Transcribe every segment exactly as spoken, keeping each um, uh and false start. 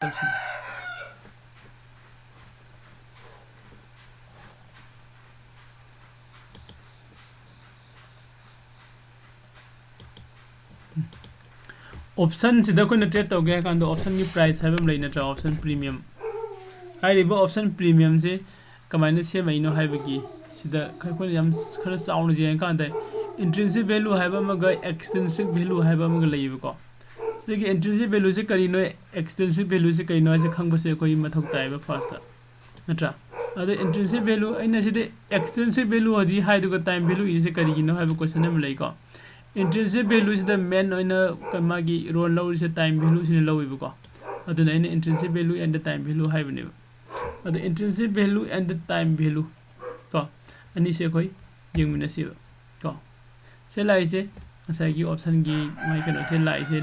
ꯇꯧꯁꯤ꯫ Option ꯁꯤꯗ ꯑꯩꯈꯣꯏꯅ trade ꯇꯧꯒꯦ ꯍꯥꯏ ꯀꯥꯟꯗ option ꯒꯤ price ꯍꯥꯏꯕ ꯑꯃ ꯂꯩ ꯅꯠꯇ꯭ꯔꯥ? Option premium꯫ ꯍꯥꯏꯔꯤꯕ option premium ꯁꯦ ꯀꯃꯥꯏꯅ ꯁꯦꯝꯃꯛꯏꯅꯣ ꯍꯥꯏꯕꯒꯤ ꯁꯤꯗ ꯑꯩꯈꯣꯏꯅ ꯌꯥꯝ ꯈꯔ ꯆꯥꯎꯅ ꯌꯦꯡꯉꯀꯥꯟꯗ intrinsic value ꯍꯥꯏꯕ ꯑꯃꯒ extrinsic value ꯍꯥꯏꯕ ꯑꯃꯒ ꯂꯩꯌꯦꯕꯀꯣ꯫ ꯁꯤꯒꯤ intrinsic value ꯁꯦ ꯀꯔꯤꯅꯣ, extrinsic value ꯁꯦ ꯀꯔꯤꯅꯣ ꯍꯥꯏꯁꯦ ꯈꯪꯕꯁꯦ ꯑꯩꯈꯣꯏ ꯃꯊꯧ ꯇꯥꯏꯌꯦꯕ first꯫ ꯅꯠꯇ꯭ꯔꯥ? ꯑꯗꯣ intrinsic value, ꯑꯩꯅ ꯁꯤꯗ extrinsic value ꯍꯥꯏꯗꯤ ꯍꯥꯏꯗꯨꯒ time value ꯏꯔꯤꯁꯦ ꯀꯔꯤꯒꯤꯅꯣ ꯍꯥꯏꯕ question ꯑꯃ ꯂꯩꯀꯣ꯫ Intrinsic value ꯁꯤꯗ main ꯑꯣꯏꯅ ꯀ-, ꯃꯥꯒꯤ role ꯂꯧꯔꯤꯁꯦ time value ꯁꯤꯅ ꯂꯧꯋꯦꯕꯀꯣ꯫ ꯑꯗꯨꯅ ꯑꯩꯅ intrinsic value and time value ꯍꯥꯏꯕꯅꯦꯕ꯫ ꯑꯗꯣ intrinsic value and time value ꯀꯣ, ꯑꯅꯤꯁꯦ ꯑꯩꯈꯣꯏ ꯌꯦꯡꯃꯤꯟꯅꯁꯦꯕ ꯀꯣ꯫ ꯁꯤ ꯂꯥꯛꯏꯁꯦ ꯉꯁꯥꯏꯒꯤ option ꯒꯤ ꯃꯥꯒꯤ ꯀꯩꯅꯣꯁꯦ ꯂꯥꯛꯏꯁꯦ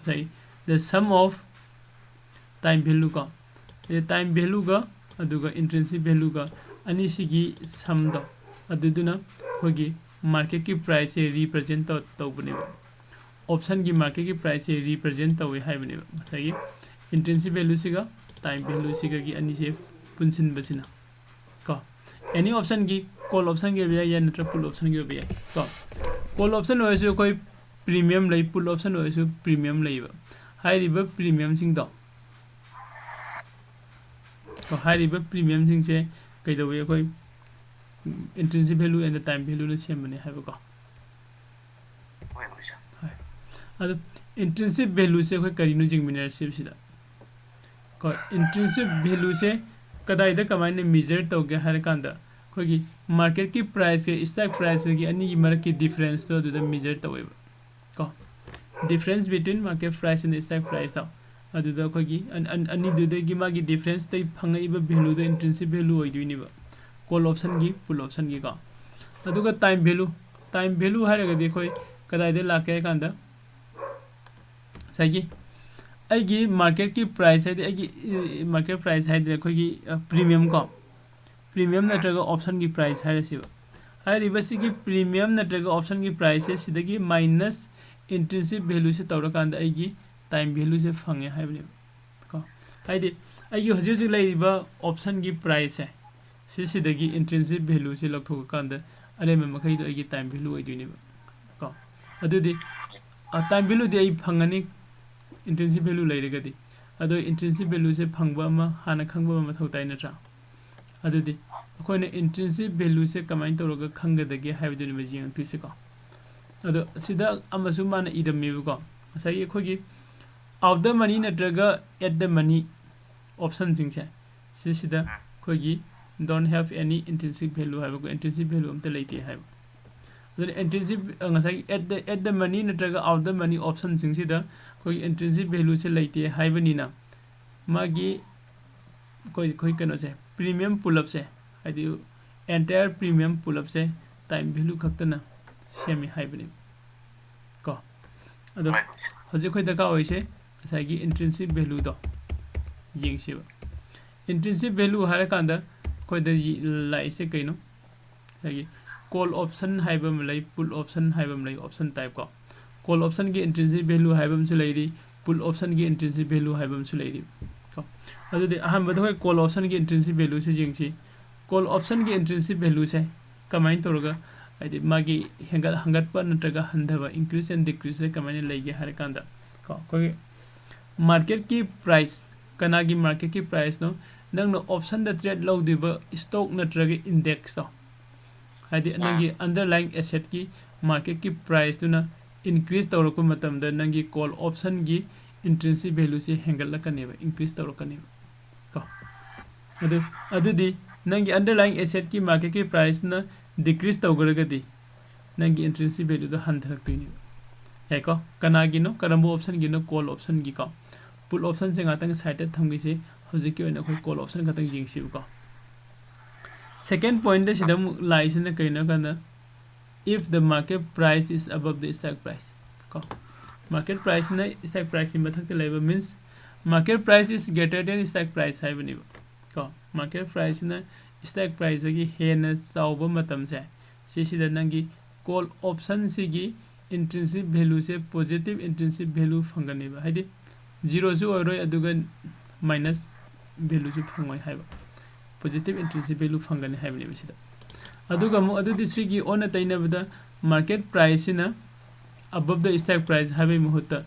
ꯉꯁꯥꯏ the sum of time value ꯀꯣ꯫ ꯁꯤꯗ time value ꯒ ꯑꯗꯨꯒ intrinsic value ꯒ ꯑꯅꯤꯁꯤꯒꯤ sum ꯗꯣ, ꯑꯗꯨꯗꯨꯅ ꯑꯩꯈꯣꯏꯒꯤ market ꯀꯤ price ꯁꯦ represent ꯇꯧ-, ꯇꯧꯕꯅꯦꯕ꯫ Option ꯒꯤ market ꯀꯤ price ꯁꯦ represent ꯇꯧꯋꯦ ꯍꯥꯏꯕꯅꯦꯕ꯫ ꯉꯁꯥꯏꯒꯤ intrinsic value ꯁꯤꯒ time value ꯁꯤꯒꯒꯤ ꯑꯅꯤꯁꯦ ꯄꯨꯟꯁꯤꯟꯕꯁꯤꯅ ꯀꯣ꯫ Any option ꯒꯤ, call option ꯒꯤ ꯑꯣꯏꯕ ꯌꯥꯏ, ꯌꯥꯏ ꯅꯠꯇ꯭ꯔꯒ put option ꯒꯤ ꯑꯣꯏꯕ ꯌꯥꯏ ꯀꯣ꯫ Call option ꯑꯣꯏꯔꯁꯨ ꯑꯩꯈꯣꯏ premium ꯂꯩ, put option ꯑꯣꯏꯔꯁꯨ premium ꯂꯩꯌꯦꯕ꯫ ꯍꯥꯏꯔꯤꯕ premium ꯁꯤꯡꯗꯣ ꯀꯣ, ꯍꯥꯏꯔꯤꯕ premium ꯁꯤꯡꯁꯦ ꯀꯩꯗꯧꯋꯤ? ꯑꯩꯈꯣꯏ intrinsic value and time value ꯅ ꯁꯦꯝꯕꯅꯦ ꯍꯥꯏꯕꯀꯣ꯫ ꯍꯣꯏ꯫ ꯑꯗꯣ intrinsic value ꯁꯦ ꯑꯩꯈꯣꯏ ꯀꯔꯤꯅꯣ ꯌꯦꯡꯃꯤꯟꯅꯔꯁꯤ ꯁꯤꯗ꯫ ꯀꯣ, intrinsic value ꯁꯦ ꯀꯗꯥꯏꯗ ꯀꯃꯥꯏꯅ measure ꯇꯧꯒꯦ ꯍꯥꯏꯔꯀꯥꯟꯗ ꯑꯩꯈꯣꯏꯒꯤ market ꯀꯤ price ꯀ stock price ꯀꯤ ꯑꯅꯤꯒꯤ ꯃꯔꯛꯀꯤ difference ꯇꯣ ꯑꯗꯨꯗ measure ꯇꯧꯋꯦꯕ꯫ ꯀꯣ, difference between market price and stock price ꯇꯣ꯫ ꯑꯗꯨꯗ ꯑꯩꯈꯣꯏꯒꯤ ꯑꯟ-, ꯑꯟ-, ꯑꯅꯤꯗꯨꯗꯒꯤ ꯃꯥꯒꯤ difference ꯇꯩ ꯐꯪꯉꯛꯏꯕ value ꯗꯣ intrinsic value ꯑꯣꯏꯗꯣꯏꯅꯦꯕ꯫ Call option ꯒꯤ, put option ꯒꯤ ꯀꯣ꯫ ꯑꯗꯨꯒ time value, time value ꯍꯥꯏꯔꯒꯗꯤ ꯑꯩꯈꯣꯏ ꯀꯗꯥꯏꯗ ꯂꯥꯛꯀꯦ ꯍꯥꯏ ꯀꯥꯟꯗ ꯉꯁꯥꯏꯒꯤ ꯑꯩꯒꯤ market ꯀꯤ price ꯍꯥꯏꯗꯤ ꯑꯩꯒꯤ, ꯏ, market price ꯍꯥꯏꯗꯤ ꯑꯩꯈꯣꯏꯒꯤ, ꯑ, premium ꯀꯣ꯫ Premium ꯅꯠꯇ꯭ꯔꯒ option ꯒꯤ price ꯍꯥꯏꯔꯁꯤꯕ꯫ ꯍꯥꯏꯔꯤꯕꯁꯤꯒꯤ premium ꯅꯠꯇ꯭ꯔꯒ option ꯒꯤ price ꯁꯦ ꯁꯤꯗꯒꯤ minus intrinsic value ꯁꯦ ꯇꯧꯔꯀꯥꯟꯗ ꯑꯩꯒꯤ time value ꯁꯦ ꯐꯪꯉꯦ ꯍꯥꯏꯕꯅꯦꯕ꯫ ꯀꯣ, ꯍꯥꯏꯗꯤ ꯑꯩꯒꯤ ꯍꯧꯖꯤꯛ ꯍꯧꯖꯤꯛ ꯂꯩꯔꯤꯕ option ꯒꯤ price ꯁꯦ, ꯁꯤꯁꯤꯗꯒꯤ intrinsic value ꯁꯦ ꯂꯧꯊꯣꯛꯑꯀꯥꯟꯗ ꯑꯔꯦꯝꯕ ꯃꯈꯩꯗꯣ ꯑꯩꯒꯤ time value ꯑꯣꯏꯗꯣꯏꯅꯦꯕ ꯀꯣ꯫ ꯑꯗꯨꯗꯤ time value ꯗꯤ ꯑꯩ ꯐꯪꯉꯅꯤ, intrinsic value ꯂꯩꯔꯒꯗꯤ꯫ ꯑꯗꯣ intrinsic value ꯁꯦ ꯐꯪꯕ ꯑꯃ ꯍꯥꯟꯅ ꯈꯪꯕ ꯑꯃ ꯃꯊꯧ ꯇꯥꯏ ꯅꯠꯇ꯭ꯔꯥ? ꯑꯗꯨꯗꯤ ꯑꯩꯈꯣꯏꯅ intrinsic value ꯁꯦ ꯀꯃꯥꯏꯅ ꯇꯧꯔꯒ ꯈꯪꯒꯗꯒꯦ ꯍꯥꯏꯕꯗꯨꯅꯦꯕ ꯌꯦꯡꯉꯛꯇꯣꯏꯁꯦꯀꯣ꯫ ꯑꯗꯣ ꯁꯤꯗ ꯑꯃꯁꯨ ꯃꯥꯅ ꯏꯔꯝꯃꯦꯕꯀꯣ, ꯉꯁꯥꯏꯒꯤ ꯑꯩꯈꯣꯏꯒꯤ out the money ꯅꯠꯇ꯭ꯔꯒ at the money option ꯁꯤꯡꯁꯦ, ꯁꯤꯁꯤꯗ ꯑꯩꯈꯣꯏꯒꯤ don't have any intrinsic value ꯍꯥꯏꯕꯀꯣ, intrinsic value ꯑꯝꯇ ꯂꯩꯇꯦ ꯍꯥꯏꯕ꯫ ꯑꯗꯨꯅ intrinsic, ꯉꯁꯥꯏꯒꯤ at the, at the money ꯅꯠꯇ꯭ꯔꯒ out the money option ꯁꯤꯡꯁꯤꯗ ꯑꯩꯈꯣꯏꯒꯤ intrinsic value ꯁꯦ ꯂꯩꯇꯦ ꯍꯥꯏꯕꯅꯤꯅ, ꯃꯥꯒꯤ ꯑꯩꯈꯣꯏ, ꯑꯩꯈꯣꯏ ꯀꯩꯅꯣꯁꯦ, premium pull up ꯁꯦ, ꯍꯥꯏꯗꯤ entire premium pull up ꯁꯦ time value ꯈꯛꯇꯅ ꯁꯦꯝꯃꯤ ꯍꯥꯏꯕꯅꯦꯕ ꯀꯣ꯫ ꯑꯗꯣ ꯍꯧꯖꯤꯛ ꯑꯩꯈꯣꯏ ꯗꯔꯀꯥꯔ ꯑꯣꯏꯔꯤꯁꯦ ꯉꯁꯥꯏꯒꯤ intrinsic value ꯗꯣ ꯌꯦꯡꯁꯦꯕ꯫ Intrinsic value ꯍꯥꯏꯔꯀꯥꯟꯗ ꯑꯩꯈꯣꯏꯗ ꯂꯥꯛꯏꯁꯦ ꯀꯩꯅꯣ? ꯉꯁꯥꯏꯒꯤ call option ꯍꯥꯏꯕ ꯑꯃ ꯂꯩ, put option ꯍꯥꯏꯕ ꯑꯃ ꯂꯩ, option type ꯀꯣ꯫ Call option ꯒꯤ intrinsic value ꯍꯥꯏꯕ ꯑꯃꯁꯨ ꯂꯩꯔꯤ, put option ꯒꯤ intrinsic value ꯍꯥꯏꯕ ꯑꯃꯁꯨ ꯂꯩꯔꯤ ꯀꯣ꯫ ꯑꯗꯨꯗꯤ ꯑꯍꯥꯟꯕꯗ ꯑꯩꯈꯣꯏ call option ꯒꯤ intrinsic value ꯁꯤ ꯌꯦꯡꯁꯤ꯫ Call option ꯒꯤ intrinsic value ꯁꯦ ꯀꯃꯥꯏꯅ ꯇꯧꯔꯒ, ꯍꯥꯏꯗꯤ ꯃꯥꯒꯤ ꯍꯦꯟꯒꯠ ꯍꯟꯒꯠꯄ ꯅꯠꯇ꯭ꯔꯒ ꯍꯟꯊꯕ, increase and decrease ꯁꯦ ꯀꯃꯥꯏꯅ ꯂꯩꯒꯦ ꯍꯥꯏꯔ ꯀꯥꯟꯗ ꯀꯣ, ꯑꯩꯈꯣꯏꯒꯤ market ꯀꯤ price, ꯀꯅꯥꯒꯤ market ꯀꯤ price ꯅꯣ, ꯅꯪꯅ option ꯗ trade ꯂꯧꯗꯣꯏꯕ stock ꯅꯠꯇ꯭ꯔꯒ index ꯇꯣ, ꯍꯥꯏꯗꯤ ꯅꯪꯒꯤ underlying asset ꯀꯤ market ꯀꯤ price ꯇꯨꯅ increase ꯇꯧꯔꯛꯄ ꯃꯇꯝꯗ ꯅꯪꯒꯤ call option ꯒꯤ intrinsic value ꯁꯦ ꯍꯦꯟꯒꯠꯂꯛꯀꯅꯦꯕ, increase ꯇꯧꯔꯛꯀꯅꯦꯕ ꯀꯣ꯫ ꯑꯗꯨ, ꯑꯗꯨꯗꯤ ꯅꯪꯒꯤ underlying asset ꯀꯤ market ꯀꯤ price ꯅ decrease ꯇꯧꯈ꯭ꯔꯒꯗꯤ ꯅꯪꯒꯤ intrinsic value ꯗꯣ ꯍꯟꯊꯔꯛꯇꯣꯏꯅꯦꯕ꯫ ꯌꯥꯏꯀꯣ? ꯀꯅꯥꯒꯤꯅꯣ? ꯀꯔꯝꯕ option ꯒꯤꯅꯣ? Call option ꯒꯤꯀꯣ꯫ Put option ꯁꯦ ꯉꯥꯛꯇꯪ side ꯇ ꯊꯝꯈꯤꯁꯤ꯫ ꯍꯧꯖꯤꯛꯀꯤ ꯑꯣꯏꯅ ꯑꯩꯈꯣꯏ call option ꯈꯛꯇꯪ ꯌꯦꯡꯁꯤꯕꯀꯣ꯫ Second point ꯁꯤꯗ ꯑꯃꯨꯛ ꯂꯥꯛꯏꯁꯤꯅ ꯀꯩꯅꯣ ꯍꯥꯏ ꯀꯥꯟꯗ, if the market price is above the stock price ꯀꯣ꯫ Market price ꯅ stock price ꯀꯤ ꯃꯊꯛꯇ ꯂꯩꯕ means market price is greater than stock price ꯍꯥꯏꯕꯅꯦꯕ ꯀꯣ꯫ Market price ꯅ stock price ꯇꯒꯤ ꯍꯦꯟꯅ ꯆꯥꯎꯕ ꯃꯇꯝꯁꯦ, ꯁꯤꯁꯤꯗ ꯅꯪꯒꯤ call option ꯁꯤꯒꯤ intrinsic value ꯁꯦ positive intrinsic value ꯐꯪꯒꯅꯦꯕ꯫ ꯍꯥꯏꯗꯤ zero ꯁꯨ ꯑꯣꯏꯔꯣꯏ, ꯑꯗꯨꯒ minus value ꯁꯨ ꯐꯪꯉꯣꯏ ꯍꯥꯏꯕ, positive intrinsic value ꯐꯪꯒꯅꯤ ꯍꯥꯏꯕꯅꯦꯕ ꯁꯤꯗ꯫ ꯑꯗꯨꯒ ꯑꯃꯨꯛ ꯑꯗꯨꯗꯤ ꯁꯤꯒꯤ ꯑꯣꯟꯅ ꯇꯩꯅꯕꯗ market price ꯁꯤꯅ above the strike price ꯍꯥꯏꯕꯒꯤ ꯃꯍꯨꯠꯇ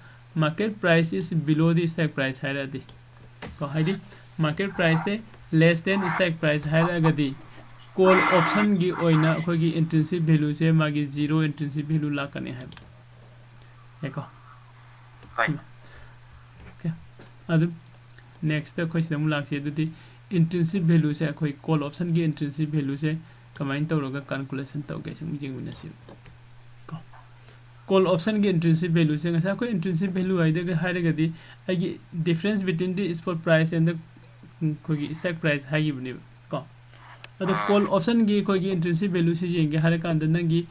market price is below the strike price ꯍꯥꯏꯔꯛꯑꯗꯤ, ꯀꯣ, ꯍꯥꯏꯗꯤ market price ꯁꯦ less than strike price ꯍꯥꯏꯔꯛꯑꯒꯗꯤ call option ꯒꯤ ꯑꯣꯏꯅ ꯑꯩꯈꯣꯏꯒꯤ intrinsic value ꯁꯦ ꯃꯥꯒꯤ zero intrinsic value ꯂꯥꯛꯀꯅꯤ ꯍꯥꯏꯕ꯫ ꯌꯥꯏꯀꯣ? ꯍꯣꯏ꯫ Okay꯫ ꯑꯗꯨ next ꯑꯩꯈꯣꯏ ꯁꯤꯗ ꯑꯃꯨꯛ ꯂꯥꯛꯁꯤ꯫ ꯑꯗꯨꯗꯤ intrinsic value ꯁꯦ, ꯑꯩꯈꯣꯏ call option ꯒꯤ intrinsic value ꯁꯦ ꯀꯃꯥꯏꯅ ꯇꯧꯔꯒ calculation ꯇꯧꯒꯦ ꯁꯨꯝ ꯌꯦꯡꯃꯤꯟꯅꯁꯤ꯫ ꯀꯣ, call option ꯒꯤ intrinsic value ꯁꯦ ꯉꯁꯥꯏ ꯑꯩꯈꯣꯏ intrinsic value ꯍꯥꯏꯗꯒ ꯍꯥꯏꯔꯒꯗꯤ ꯑꯩꯒꯤ difference between the spot price and the, ꯎꯝ, ꯑꯩꯈꯣꯏꯒꯤ strike price ꯍꯥꯏꯈꯤꯕꯅꯦꯕ꯫ ꯀꯣ, ꯑꯗꯣ call option ꯒꯤ ꯑꯩꯈꯣꯏꯒꯤ intrinsic value ꯁꯤ ꯌꯦꯡꯒꯦ ꯍꯥꯏꯔꯀꯥꯟꯗ ꯅꯪꯒꯤ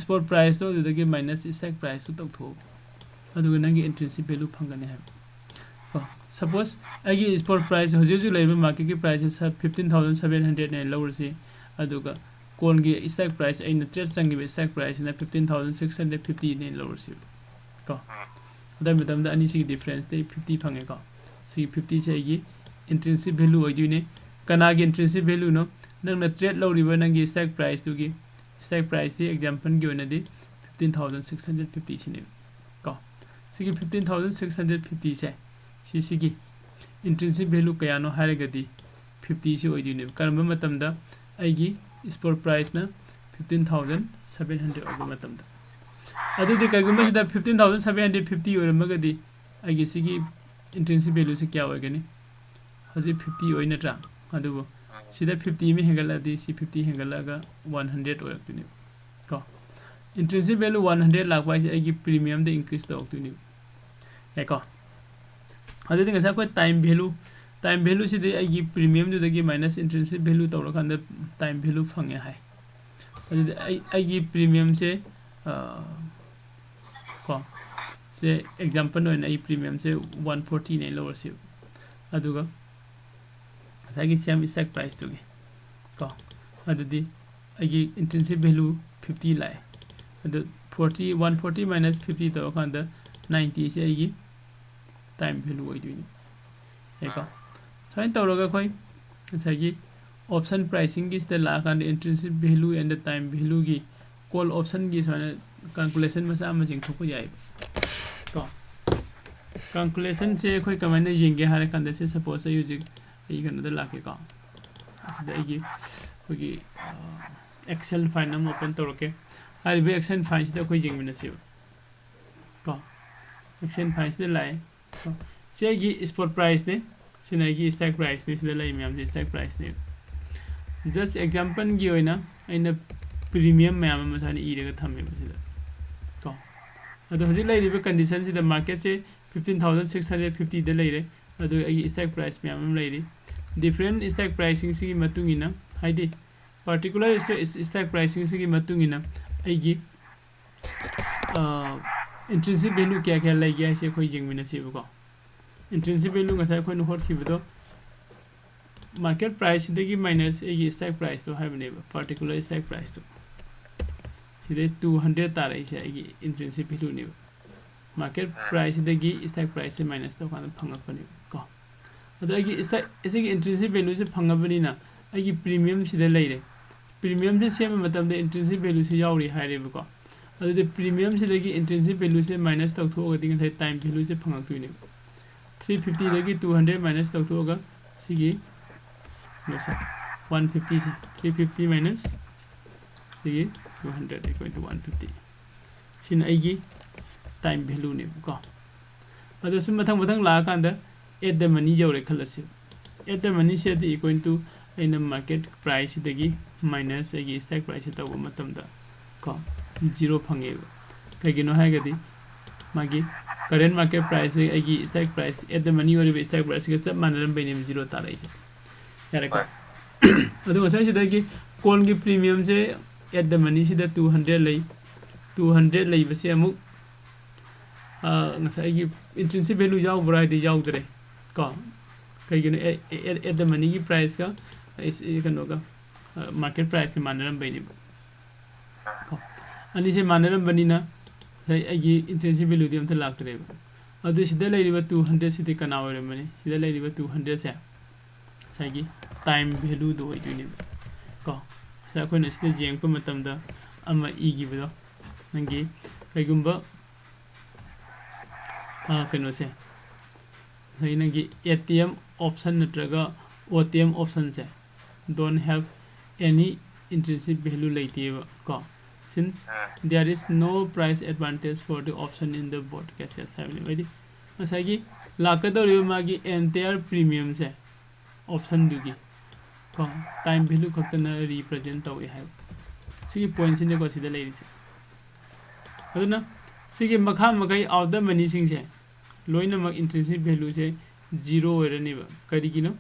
spot price ꯇꯣ ꯑꯗꯨꯗꯒꯤ minus strike price ꯇꯣ ꯇꯧꯊꯣꯛꯑꯣ, ꯑꯗꯨꯒ ꯅꯪꯒꯤ intrinsic value ꯐꯪꯒꯅꯤ ꯍꯥꯏꯕ꯫ ꯀꯣ, suppose ꯑꯩꯒꯤ spot price ꯍꯧꯖꯤꯛ ꯍꯧꯖꯤꯛ ꯂꯩꯔꯤꯕ market ꯀꯤ price ꯁꯦ fifteen thousand seven hundred ꯅꯦ ꯂꯧꯔꯁꯤ, ꯑꯗꯨꯒ call ꯒꯤ strike price, ꯑꯩꯅ trade ꯆꯪꯈꯤꯕ strike price ꯁꯤꯅ fifteen thousand six hundred fifty ꯅꯦ ꯂꯧꯔꯁꯤ꯫ ꯀꯣ, ꯑꯗꯨ ꯃꯇꯝꯗ ꯑꯅꯤꯁꯤꯒꯤ difference ꯇ ꯑꯩ fifty ꯐꯪꯉꯦꯀꯣ꯫ ꯁꯤꯒꯤ fifty ꯁꯦ ꯑꯩꯒꯤ intrinsic value ꯑꯣꯏꯗꯣꯏꯅꯦ꯫ ꯀꯅꯥꯒꯤ intrinsic value ꯅꯣ? ꯅꯪꯅ trade ꯂꯧꯔꯤꯕ ꯅꯪꯒꯤ strike price ꯇꯨꯒꯤ, strike price ꯁꯤ example ꯒꯤ ꯑꯣꯏꯅꯗꯤ fifteen thousand six hundred fifty ꯁꯤꯅꯦꯕ꯫ ꯀꯣ, ꯁꯤꯒꯤ fifteen thousand six hundred fifty ꯁꯦ, ꯁꯤ ꯁꯤꯒꯤ intrinsic value ꯀꯌꯥꯅꯣ ꯍꯥꯏꯔꯒꯗꯤ fifty ꯁꯤ ꯑꯣꯏꯗꯣꯏꯅꯦꯕ꯫ ꯀꯔꯝꯕ ꯃꯇꯝꯗ? ꯑꯩꯒꯤ spot price ꯅ fifteen thousand seven hundred ꯑꯣꯏꯕ ꯃꯇꯝꯗ꯫ ꯑꯗꯨꯗꯤ ꯀꯩꯒꯨꯝꯕ ꯁꯤꯗ fifteen thousand seven hundred fifty ꯑꯣꯏꯔꯝꯃꯒꯗꯤ ꯑꯩꯒꯤ ꯁꯤꯒꯤ intrinsic value ꯁꯤ ꯀꯌꯥ ꯑꯣꯏꯒꯅꯤ? ꯍꯧꯖꯤꯛ fifty ꯑꯣꯏ ꯅꯠꯇ꯭ꯔꯥ? ꯑꯗꯨꯕꯨ ꯁꯤꯗ fifty ꯑꯃ ꯍꯦꯟꯒꯠꯂꯛꯑꯗꯤ ꯁꯤ fifty ꯍꯦꯟꯒꯠꯂꯛꯑꯒ one hundred ꯑꯣꯏꯔꯛꯇꯣꯏꯅꯦꯕ꯫ ꯀꯣ, intrinsic value one hundred ꯂꯥꯛꯄ ꯍꯥꯏꯁꯦ ꯑꯩꯒꯤ premium ꯗ increase ꯇꯧꯔꯛꯇꯣꯏꯅꯦꯕ꯫ ꯌꯥꯏꯀꯣ? ꯑꯗꯨꯗꯤ ꯉꯁꯥꯏ ꯑꯩꯈꯣꯏ time value, time value ꯁꯤꯗꯤ ꯑꯩꯒꯤ premium ꯗꯨꯗꯒꯤ minus intrinsic value ꯇꯧꯔꯀꯥꯟꯗ time value ꯐꯪꯉꯦ ꯍꯥꯏ꯫ ꯑꯗꯨꯗꯤ ꯑꯩ, ꯑꯩꯒꯤ premium ꯁꯦ, ꯑ, ꯀꯣ, ꯁꯦ example ꯑꯣꯏꯅ ꯑꯩ premium ꯁꯦ one forty ꯅꯦ ꯂꯧꯔꯁꯤ꯫ ꯑꯗꯨꯒ ꯉꯁꯥꯏꯒꯤ same strike price ꯇꯨꯒꯤ ꯀꯣ, ꯑꯗꯨꯗꯤ ꯑꯩꯒꯤ intrinsic value fifty ꯂꯥꯛꯑꯦ꯫ ꯑꯗꯨ forty, one forty minus fifty ꯇꯧꯔꯀꯥꯟꯗ ninety ꯁꯦ ꯑꯩꯒꯤ time value ꯑꯣꯏꯗꯣꯏꯅꯤ꯫ ꯀꯣ ꯁꯨꯃꯥꯏꯅ ꯇꯧꯔꯒ ꯑꯩꯈꯣꯏ ꯉꯁꯥꯏꯒꯤ option pricingꯒꯤꯁꯤꯗ ꯂꯥꯛꯑꯀꯥꯟꯗ intrinsic value and time valueꯒꯤ call optionꯒꯤ ꯁꯨꯃꯥꯏꯅ calculation ꯃꯆꯥ ꯑꯃ ꯌꯦꯡꯊꯣꯛꯄ ꯌꯥꯏꯕ ꯀꯣ calculationꯁꯦ ꯑꯩꯈꯣꯏ ꯀꯃꯥꯏꯅ ꯌꯦꯡꯒꯦ ꯍꯥꯏꯔ ꯀꯥꯟꯗ ꯁꯦ suppose ꯑꯩ ꯍꯧꯖꯤꯛ ꯑꯩ ꯀꯩꯅꯣꯗ ꯂꯥꯛꯀꯦꯀꯣ ꯑꯁꯤꯗ ꯑꯩꯒꯤ ꯑꯩꯈꯣꯏꯒꯤ Excel file ꯑꯃ open ꯇꯧꯔꯛꯀꯦ ꯍꯥꯏꯔꯤꯕ Excel fileꯁꯤꯗ ꯑꯩꯈꯣꯏ ꯌꯦꯡꯃꯤꯟꯅꯁꯦꯕ ꯀꯣ Excel fileꯁꯤꯗ ꯂꯥꯛꯑꯦ ꯁꯤ ꯑꯩꯒꯤ spot priceꯅꯦ ꯁꯤꯅ ꯑꯩꯒꯤ stock priceꯅꯦ ꯁꯤꯗ ꯂꯩ ꯃꯌꯥꯝꯁꯦ stock priceꯅꯦ just exampleꯒꯤ ꯑꯣꯏꯅ ꯑꯩꯅ premium ꯃꯌꯥꯝ ꯑꯃ ꯁꯨꯃꯥꯏꯅ ꯏꯔꯒ ꯊꯝꯃꯦꯕ ꯁꯤꯗ ꯀꯣ ꯑꯗꯣ ꯍꯧꯖꯤꯛ ꯂꯩꯔꯤꯕ conditionꯁꯤꯗ marketꯁꯦ fifteen thousand six hundred fiftyꯗ ꯂꯩꯔꯦ ꯑꯗꯨ ꯑꯩꯒꯤ stock price ꯃꯌꯥꯝ ꯑꯃ ꯂꯩꯔꯤ different stock priceꯁꯤꯡꯁꯤꯒꯤ ꯃꯇꯨꯡ ꯏꯟꯅ ꯍꯥꯏꯗꯤ particular stock priceꯁꯤꯡꯁꯤꯒꯤ ꯃꯇꯨꯡ ꯏꯟꯅ ꯑꯩꯒꯤ intrinsic value ꯀꯌꯥ ꯀꯌꯥ ꯂꯩꯒꯦ ꯍꯥꯏꯁꯦ ꯑꯩꯈꯣꯏ ꯌꯦꯡꯃꯤꯟꯅꯁꯦꯕꯀꯣ intrinsic value ꯉꯁꯥꯏ ꯑꯩꯈꯣꯏꯅ ꯍꯣꯠꯈꯤꯕꯗꯣ market priceꯁꯤꯗꯒꯤ minus ꯑꯩꯒꯤ stock priceꯇꯣ ꯍꯥꯏꯕꯅꯦꯕ particular stock priceꯇꯣ ꯁꯤꯗꯩ two hundred ꯇꯥꯔꯛꯏꯁꯦ ꯑꯩꯒꯤ intrinsic valueꯅꯦꯕ market priceꯁꯤꯗꯒꯤ stock priceꯁꯦ minus ꯇꯧꯀꯥꯟꯗ ꯐꯪꯉꯛꯄꯅꯦꯕ ꯀꯣ ꯑꯗꯣ ꯑꯩꯒꯤ stock ꯑꯁꯤꯒꯤ intrinsic valueꯁꯦ ꯐꯪꯉꯕꯅꯤꯅ ꯑꯩꯒꯤ premiumꯁꯤꯗ ꯂꯩꯔꯦ premiumꯁꯦ ꯁꯦꯝꯕ ꯃꯇꯝꯗ intrinsic valueꯁꯦ ꯌꯥꯎꯔꯤ ꯍꯥꯏꯔꯦꯕꯀꯣ ꯑꯗꯨꯗꯤ premiumꯁꯤꯗꯒꯤ intrinsic valueꯁꯦ minus ꯇꯧꯊꯣꯛꯑꯒꯗꯤ ꯉꯁꯥꯏ time valueꯁꯦ ꯐꯪꯉꯛꯇꯣꯏꯅꯦꯕ three fiftyꯗꯒꯤ two hundred minus ꯇꯧꯊꯣꯛꯑꯒ ꯁꯤꯒꯤ ꯀꯩꯅꯣꯁꯦ one fiftyꯁꯦ three fifty minus ꯁꯤꯒꯤ two hundred equal to one fifty ꯁꯤꯅ ꯑꯩꯒꯤ time valueꯅꯦꯕꯀꯣ ꯑꯗꯣ ꯁꯨꯝ ꯃꯊꯪ ꯃꯊꯪ ꯂꯥꯛꯑꯀꯥꯟꯗ at the money ꯌꯧꯔꯦ ꯈꯜꯂꯁꯤ at the moneyꯁꯦ ꯑꯗꯨ equal to ꯑꯩꯅ market priceꯁꯤꯗꯒꯤ minus ꯑꯩꯒꯤ stock priceꯁꯦ ꯇꯧꯕ ꯃꯇꯝꯗ ꯀꯣ zero ꯐꯪꯉꯦꯕ ꯀꯩꯒꯤꯅꯣ ꯍꯥꯏꯔꯒꯗꯤ ꯃꯥꯒꯤ current market priceꯁꯦ ꯑꯩꯒꯤ stock price at the money ꯑꯣꯏꯔꯤꯕ stock priceꯀ ꯆꯞ ꯃꯥꯟꯅꯔꯝꯕꯩꯅꯦꯕ zero ꯇꯥꯔꯛꯏꯁꯦ ꯌꯥꯔꯦꯀꯣ ꯑꯗꯣ ꯉꯁꯥꯏ ꯁꯤꯗꯒꯤ callꯒꯤ premiumꯁꯦ at the moneyꯁꯤꯗ two hundred ꯂꯩ two hundred ꯂꯩꯕꯁꯦ ꯑꯃꯨꯛ ꯉꯁꯥꯏꯒꯤ intrinsic value ꯌꯥꯎꯕ꯭ꯔꯥ ꯍꯥꯏꯗꯤ ꯌꯥꯎꯗ꯭ꯔꯦ ꯀꯣ ꯀꯩꯒꯤꯅꯣ at the moneyꯒꯤ priceꯀ ꯀꯩꯅꯣꯒ market priceꯀ ꯃꯥꯟꯅꯔꯝꯕꯩꯅꯦꯕ ꯀꯣ ꯑꯅꯤꯁꯦ ꯃꯥꯟꯅꯔꯝꯕꯅꯤꯅ ꯉꯁꯥꯏ ꯑꯩꯒꯤ intrinsic valueꯗꯤ ꯑꯝꯇ ꯂꯥꯛꯇ꯭ꯔꯦꯕ ꯑꯗꯨ ꯁꯤꯗ ꯂꯩꯔꯤꯕ two hundred ꯁꯤꯗꯤ ꯀꯅꯥ ꯑꯣꯏꯔꯝꯃꯅꯤ? ꯁꯤꯗ ꯂꯩꯔꯤꯕ two hundred ꯁꯦ ꯉꯁꯥꯏꯒꯤ time value ꯗꯣ ꯑꯣꯏꯗꯣꯏꯅꯦꯕ ꯀꯣ꯫ ꯉꯁꯥꯏ ꯑꯩꯈꯣꯏꯅ ꯁꯤꯗ ꯌꯦꯡꯉꯛꯄ ꯃꯇꯝꯗ ꯑꯃ ꯏꯈꯤꯕꯗꯣ, ꯅꯪꯒꯤ ꯀꯩꯒꯨꯝꯕ, ꯑ, ꯀꯩꯅꯣꯁꯦ, ꯉꯁꯥꯏꯒꯤ ꯅꯪꯒꯤ A T M option ꯅꯠꯇ꯭ꯔꯒ O T M option say don't have any intrinsic value ꯂꯩꯇꯦꯕ ꯀꯣ, since there is no price advantage for the option in the bot cases ꯍꯥꯏꯕꯅꯦꯕ꯫ ꯍꯥꯏꯗꯤ ꯉꯁꯥꯏꯒꯤ ꯂꯥꯛꯀꯗꯧꯔꯤꯕ ꯃꯥꯒꯤ entire premium ꯁꯦ option ꯗꯨꯒꯤ ꯀꯣ time value ꯈꯛꯇꯅ represent ꯇꯧꯏ ꯍꯥꯏꯕ꯫ ꯁꯤꯒꯤ point ꯁꯤꯅꯦꯀꯣ ꯁꯤꯗ ꯂꯩꯔꯤꯁꯦ꯫ ꯑꯗꯨꯅ ꯁꯤꯒꯤ ꯃꯈꯥ ꯃꯈꯩ out of money ꯁꯤꯡꯁꯦ ꯂꯣꯏꯅꯃꯛ intrinsic value ꯁꯦ zero ꯑꯣꯏꯔꯅꯦꯕ꯫ ꯀꯔꯤꯒꯤꯅꯣ?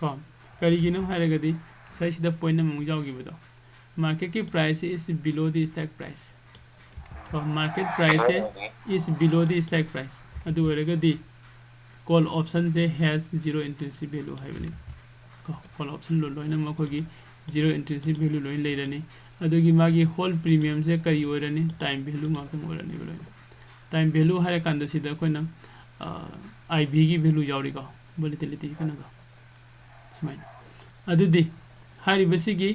ꯀꯣ, ꯀꯔꯤꯒꯤꯅꯣ ꯍꯥꯏꯔꯒꯗꯤ ꯉꯁꯥꯏ ꯁꯤꯗ point ꯑꯃꯃꯨꯛ ꯌꯥꯎꯈꯤꯕꯗꯣ, market ꯀꯤ price is below the stack price꯫ ꯀꯣ, market price is below the stack price꯫ ꯑꯗꯨ ꯑꯣꯏꯔꯒꯗꯤ call option say has zero intrinsic value ꯍꯥꯏꯕꯅꯤ꯫ ꯀꯣ, call option ꯂꯣ-, ꯂꯣꯏꯅꯃꯛ ꯑꯩꯈꯣꯏꯒꯤ zero intrinsic value ꯂꯣꯏꯅ ꯂꯩꯔꯅꯤ꯫ ꯑꯗꯨꯒꯤ ꯃꯥꯒꯤ whole premium ꯁꯦ ꯀꯔꯤ ꯑꯣꯏꯔꯅꯤ? Time value ꯉꯥꯛꯇꯪ ꯑꯣꯏꯔꯅꯤꯕ ꯂꯣꯏꯅ꯫ Time value ꯍꯥꯏꯔꯀꯥꯟꯗ ꯁꯤꯗ ꯑꯩꯈꯣꯏꯅ, ꯑ, I V ꯒꯤ value ꯌꯥꯎꯔꯤꯀꯣ, volatility ꯀꯩꯅꯣꯗꯣ, ꯁꯨꯃꯥꯏꯅ꯫ ꯑꯗꯨꯗꯤ ꯍꯥꯏꯔꯤꯕꯁꯤꯒꯤ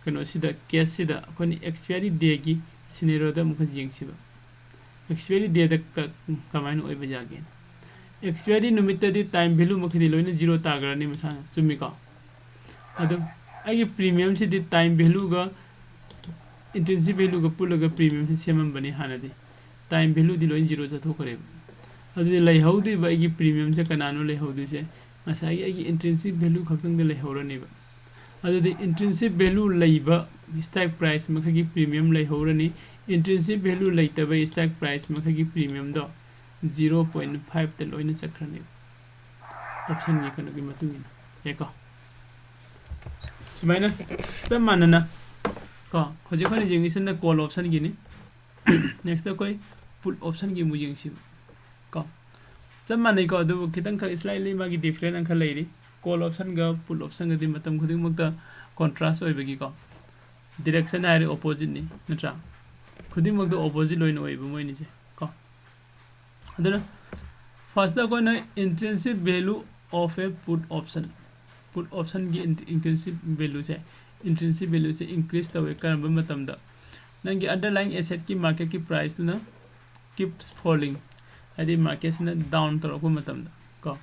ꯀꯩꯅꯣꯁꯤꯗ, case ꯁꯤꯗ ꯑꯩꯈꯣꯏꯅ expiry day ꯒꯤ scenario ꯗ ꯑꯃꯨꯛꯀ ꯌꯦꯡꯁꯤꯕ꯫ Expiry day ꯗ ꯀ-, ꯀꯃꯥꯏꯅ ꯑꯣꯏꯕ ꯌꯥꯒꯦ? Expiry ꯅꯨꯃꯤꯠꯇꯗꯤ time value ꯃꯈꯩꯗꯤ ꯂꯣꯏꯅ zero ꯇꯥꯈ꯭ꯔꯅꯤ ꯃꯁꯥꯅ, ꯆꯨꯝꯃꯤꯀꯣ? ꯑꯗꯨ ꯑꯩꯒꯤ premium ꯁꯤꯗꯤ time value ꯒ intrinsic value ꯒ ꯄꯨꯜꯂꯒ premium ꯁꯤ ꯁꯦꯝꯃꯝꯕꯅꯤ ꯍꯥꯟꯅꯗꯤ꯫ Time value ꯗꯤ ꯂꯣꯏ zero ꯆꯠꯊꯣꯛꯈ꯭ꯔꯦꯕ꯫ ꯑꯗꯨꯗꯤ ꯂꯩꯍꯧꯗꯣꯏꯕ ꯑꯩꯒꯤ premium ꯁꯦ ꯀꯅꯥꯅꯣ ꯂꯩꯍꯧꯗꯣꯏꯁꯦ? ꯉꯁꯥꯏꯒꯤ ꯑꯩꯒꯤ intrinsic value ꯈꯛꯇꯪꯗ ꯂꯩꯍꯧꯔꯅꯦꯕ꯫ ꯑꯗꯨꯗꯤ intrinsic value ꯂꯩꯕ stack price ꯃꯈꯩꯒꯤ premium ꯂꯩꯍꯧꯔꯅꯤ, intrinsic value ꯂꯩꯇꯕ stack price ꯃꯈꯩꯒꯤ premium ꯗꯣ zero point five ꯇ ꯂꯣꯏꯅ ꯆꯠꯈ꯭ꯔꯅꯦꯕ, option ꯒꯤ ꯀꯩꯅꯣꯒꯤ ꯃꯇꯨꯡ ꯏꯟꯅ꯫ ꯌꯥꯏꯀꯣ? ꯁꯨꯃꯥꯏꯅ ꯆꯞ ꯃꯥꯟꯅꯅ ꯀꯣ, ꯍꯧꯖꯤꯛ ꯑꯩꯈꯣꯏꯅ ꯌꯦꯡꯉꯤꯁꯤꯅ call option ꯒꯤꯅꯤ꯫ Next ꯑꯩꯈꯣꯏ put option ꯒꯤ ꯑꯃꯨꯛ ꯌꯦꯡꯁꯤꯕ ꯀꯣ꯫ ꯆꯞ ꯃꯥꯟꯅꯩꯀꯣ, ꯑꯗꯨꯕꯨ ꯈꯤꯇꯪꯈꯛ slightly ꯃꯥꯒꯤ different ꯑꯃꯈꯛ ꯂꯩꯔꯤ꯫ Call option ꯒ put option ꯒꯗꯤ ꯃꯇꯝ ꯈꯨꯗꯤꯡꯃꯛꯇ contrast ꯑꯣꯏꯕꯒꯤꯀꯣ, direction ꯍꯥꯏꯔꯦ opposite ꯅꯤ, ꯅꯠꯇ꯭ꯔꯥ? ꯈꯨꯗꯤꯡꯃꯛꯇ opposite ꯂꯣꯏꯅ ꯑꯣꯏꯕ ꯃꯣꯏꯅꯤꯁꯦ ꯀꯣ꯫ ꯑꯗꯨꯅ first ꯑꯩꯈꯣꯏꯅ intrinsic value of a put option, put optionꯒꯤ intrinsic valueꯁꯦ, intrinsic valueꯁꯦ increase ꯇꯧꯋꯦ ꯀꯔꯝꯕ ꯃꯇꯝꯗ? ꯅꯪꯒꯤ underlying assetꯀꯤ marketꯀꯤ priceꯇꯨꯅ keeps falling, ꯍꯥꯏꯗꯤ marketꯁꯤꯅ down ꯇꯧꯔꯛꯄ ꯃꯇꯝꯗ ꯀꯣ,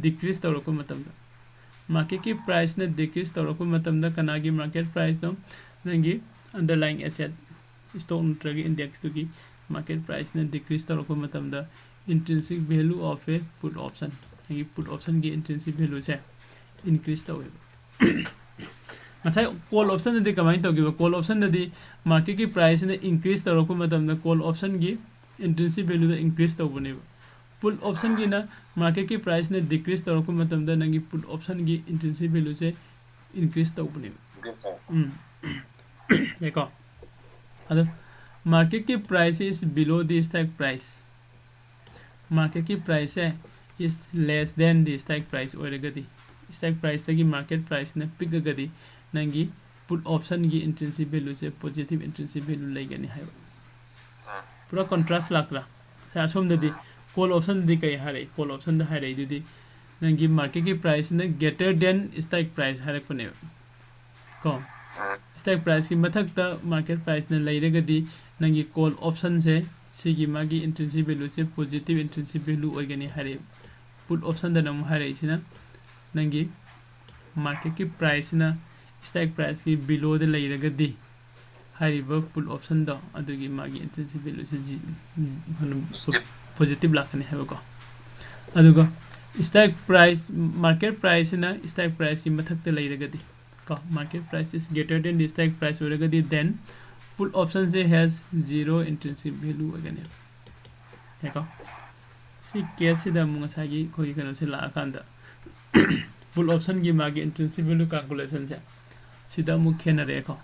decrease ꯇꯧꯔꯛꯄ ꯃꯇꯝꯗ, marketꯀꯤ priceꯅ decrease ꯇꯧꯔꯛꯄ ꯃꯇꯝꯗ ꯀꯅꯥꯒꯤ market priceꯅꯣ? ꯅꯪꯒꯤ underlying asset stock ꯅꯠꯇ꯭ꯔꯒ indexꯇꯨꯒꯤ market priceꯅ decrease ꯇꯧꯔꯛꯄ ꯃꯇꯝꯗ intrinsic value of a put option, ꯅꯪꯒꯤ put optionꯒꯤ intrinsic valueꯁꯦ increase ꯇꯧꯋꯦꯕ꯫ ꯉꯁꯥꯏ call optionꯗꯗꯤ ꯀꯃꯥꯏꯅ ꯇꯧꯈꯤꯕ? Call optionꯗꯗꯤ marketꯀꯤ priceꯅ increase ꯇꯧꯔꯛꯄ ꯃꯇꯝꯗ call optionꯒꯤ intrinsic valueꯗ increase ꯇꯧꯕꯅꯦꯕ꯫ Put optionꯒꯤꯅ marketꯀꯤ priceꯅ decrease ꯇꯧꯔꯛꯄ ꯃꯇꯝꯗ ꯅꯪꯒꯤ put optionꯒꯤ intrinsic valueꯁꯦ increase ꯇꯧꯕꯅꯦꯕ꯫ ꯎꯝ꯫ ꯌꯥꯏꯀꯣ? ꯑꯗꯣ marketꯀꯤ price is below the strike price, marketꯀꯤ priceꯁꯦ is less than the strike price ꯑꯣꯏꯔꯒꯗꯤ, strike priceꯇꯒꯤ market priceꯅ ꯄꯤꯛꯑꯒꯗꯤ ꯅꯪꯒꯤ put optionꯒꯤ intrinsic valueꯁꯦ positive intrinsic value ꯂꯩꯒꯅꯤ ꯍꯥꯏꯕ꯫ ꯄꯨꯔꯥ contrast ꯂꯥꯛꯇ꯭ꯔꯥ? ꯁꯦ, ꯑꯁꯣꯝꯗꯗꯤ call optionꯗꯗꯤ ꯀꯩ ꯍꯥꯏꯔꯛꯏ? Call optionꯗ ꯍꯥꯏꯔꯛꯏꯗꯨꯗꯤ ꯅꯪꯒꯤ marketꯀꯤ priceꯅ greater than strike price ꯍꯥꯏꯔꯛꯄꯅꯦꯕ ꯀꯣ꯫ Strike priceꯀꯤ ꯃꯊꯛꯇ market priceꯅ ꯂꯩꯔꯒꯗꯤ ꯅꯪꯒꯤ call optionꯁꯦ ꯁꯤꯒꯤ ꯃꯥꯒꯤ intrinsic valueꯁꯦ positive intrinsic value ꯑꯣꯏꯒꯅꯤ ꯍꯥꯏꯔꯛꯑꯦ꯫ Put optionꯗꯅ ꯑꯃꯨꯛ ꯍꯥꯏꯔꯛꯏꯁꯤꯅ ꯅꯪꯒꯤ marketꯀꯤ priceꯅ strike priceꯀꯤ belowꯗ ꯂꯩꯔꯒꯗꯤ ꯍꯥꯏꯔꯤꯕ put optionꯗꯣ ꯑꯗꯨꯒꯤ ꯃꯥꯒꯤ intrinsic valueꯁꯦ positive ꯂꯥꯛꯀꯅꯤ ꯍꯥꯏꯕꯀꯣ꯫ ꯑꯗꯨꯒ strike price, market priceꯁꯤꯅ strike priceꯀꯤ ꯃꯊꯛꯇ ꯂꯩꯔꯒꯗꯤ ꯀꯣ, market price is greater than the strike price ꯑꯣꯏꯔꯒꯗꯤ then put optionꯁꯦ has zero intrinsic value ꯑꯣꯏꯒꯅꯦꯕ꯫ ꯌꯥꯏꯀꯣ? ꯁꯤ caseꯁꯤꯗ ꯑꯃꯨꯛ ꯉꯁꯥꯏꯒꯤ ꯑꯩꯈꯣꯏꯒꯤ ꯀꯩꯅꯣꯁꯦ ꯂꯥꯛꯑꯀꯥꯟꯗ put optionꯒꯤ ꯃꯥꯒꯤ intrinsic value calculationꯁꯦ ꯁꯤꯗ ꯑꯃꯨꯛ ꯈꯦꯠꯅꯔꯛꯑꯦꯀꯣ꯫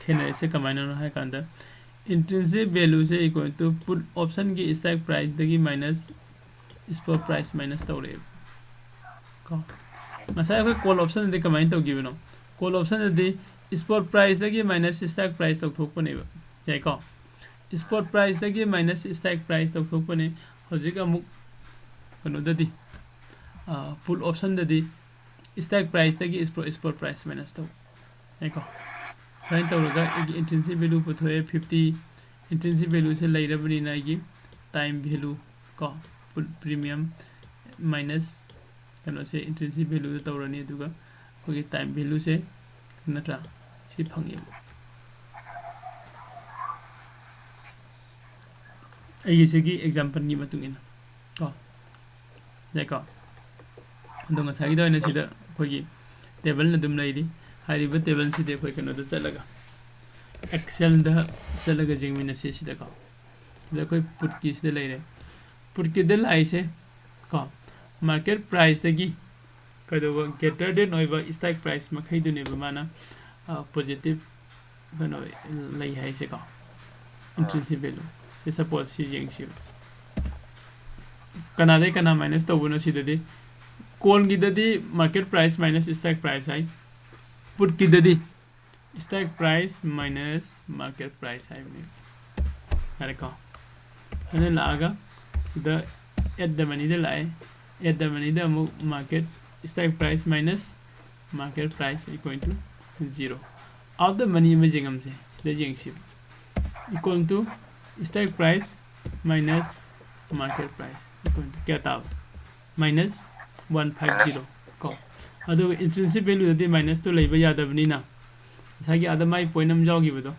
ꯈꯦꯠꯅꯔꯤꯁꯦ ꯀꯃꯥꯏꯅꯅꯣ ꯍꯥꯏ ꯀꯥꯟꯗ intrinsic valueꯁꯦ equal to put optionꯒꯤ strike priceꯗꯒꯤ minus spot price minus ꯇꯧꯔꯛꯑꯦꯕ ꯀꯣ꯫ ꯉꯁꯥꯏ ꯑꯩꯈꯣꯏ call optionꯗꯗꯤ ꯀꯃꯥꯏꯅ ꯇꯧꯈꯤꯕꯅꯣ? Call optionꯗꯗꯤ spot priceꯗꯒꯤ minus strike price ꯇꯧꯊꯣꯛꯄꯅꯦꯕ꯫ ꯌꯥꯏꯀꯣ? Spot priceꯇꯒꯤ minus strike price ꯇꯧꯊꯣꯛꯄꯅꯦ꯫ ꯍꯧꯖꯤꯛ ꯑꯃꯨꯛ ꯀꯩꯅꯣꯗꯗꯤ, put optionꯗꯗꯤ strike priceꯇꯒꯤ spot, spot price minus ꯇꯧ꯫ ꯌꯥꯏꯀꯣ? ꯁꯨꯃꯥꯏꯅ ꯇꯧꯔꯒ ꯑꯩꯒꯤ intrinsic value ꯄꯨꯊꯣꯛꯑꯦ, fifty꯫ Intrinsic valueꯁꯦ ꯂꯩꯔꯕꯅꯤꯅ ꯑꯩꯒꯤ time value ꯀꯣ, premium minus ꯀꯩꯅꯣꯁꯦ intrinsic valueꯗ ꯇꯧꯔꯅꯤ, ꯑꯗꯨꯒ ꯑꯩꯈꯣꯏꯒꯤ time valueꯁꯦ ꯅꯠꯇ꯭ꯔꯥ, ꯁꯤ ꯐꯪꯉꯦꯕ꯫ ꯑꯩꯒꯤꯁꯤꯒꯤ exampleꯒꯤ ꯃꯇꯨꯡ ꯏꯟꯅ ꯀꯣ, ꯌꯥꯏꯀꯣ? ꯑꯗꯣ ꯉꯁꯥꯏꯒꯤꯗ ꯑꯣꯏꯅ ꯁꯤꯗ ꯑꯩꯈꯣꯏꯒꯤ tableꯅ ꯑꯗꯨꯝ ꯂꯩꯔꯤ꯫ ꯍꯥꯏꯔꯤꯕ tableꯁꯤꯗꯤ ꯑꯩꯈꯣꯏ ꯀꯩꯅꯣꯗ ꯆꯠꯂꯒ, Excelꯗ ꯆꯠꯂꯒ ꯌꯦꯡꯃꯤꯟꯅꯁꯤ꯫ ꯁꯤꯗꯀꯣ, ꯁꯤꯗ ꯑꯩꯈꯣꯏ putꯀꯤꯁꯤꯗ ꯂꯩꯔꯦ꯫ Putꯀꯤꯗ ꯂꯥꯛꯏꯁꯦ ꯀꯣ, market priceꯇꯒꯤ ꯀꯩꯗꯧꯕ, greater than ꯑꯣꯏꯕ strike price ꯃꯈꯩꯗꯨꯅꯦꯕ ꯃꯥꯅ, positive ꯀꯩꯅꯣ ꯂꯩ ꯍꯥꯏꯁꯦꯀꯣ, intrinsic value꯫ ꯁꯤ suppose ꯁꯤ ꯌꯦꯡꯁꯤꯕ, ꯀꯅꯥꯗꯩ ꯀꯅꯥ minus ꯇꯧꯕꯅꯣ ꯁꯤꯗꯗꯤ? Callꯒꯤꯗꯗꯤ market price minus strike price ꯍꯥꯏ, putꯀꯤꯗꯗꯤ strike price minus market price ꯍꯥꯏꯕꯅꯦ꯫ ꯌꯥꯔꯦꯀꯣ? ꯑꯗꯨ ꯂꯥꯛꯑꯒ ꯁꯤꯗ at the moneyꯗ ꯂꯥꯛꯑꯦ꯫ At the moneyꯗ ꯑꯃꯨꯛ market, strike price minus market price equal to zero꯫ Out the money ꯑꯃ ꯌꯦꯡꯉꯝꯁꯦ꯫ ꯁꯤꯗ ꯌꯦꯡꯁꯤ꯫ Equal to strike price minus market price equal to ꯀꯌꯥ ꯇꯥꯕ? Minus one five zero ꯀꯣ꯫ ꯑꯗꯨꯒ intrinsic valueꯗꯗꯤ minusꯇꯣ ꯂꯩꯕ ꯌꯥꯗꯕꯅꯤꯅ, ꯉꯁꯥꯏꯒꯤ ꯑꯥꯗ ꯃꯥꯏ point ꯑꯃ ꯌꯥꯎꯈꯤꯕꯗꯣ,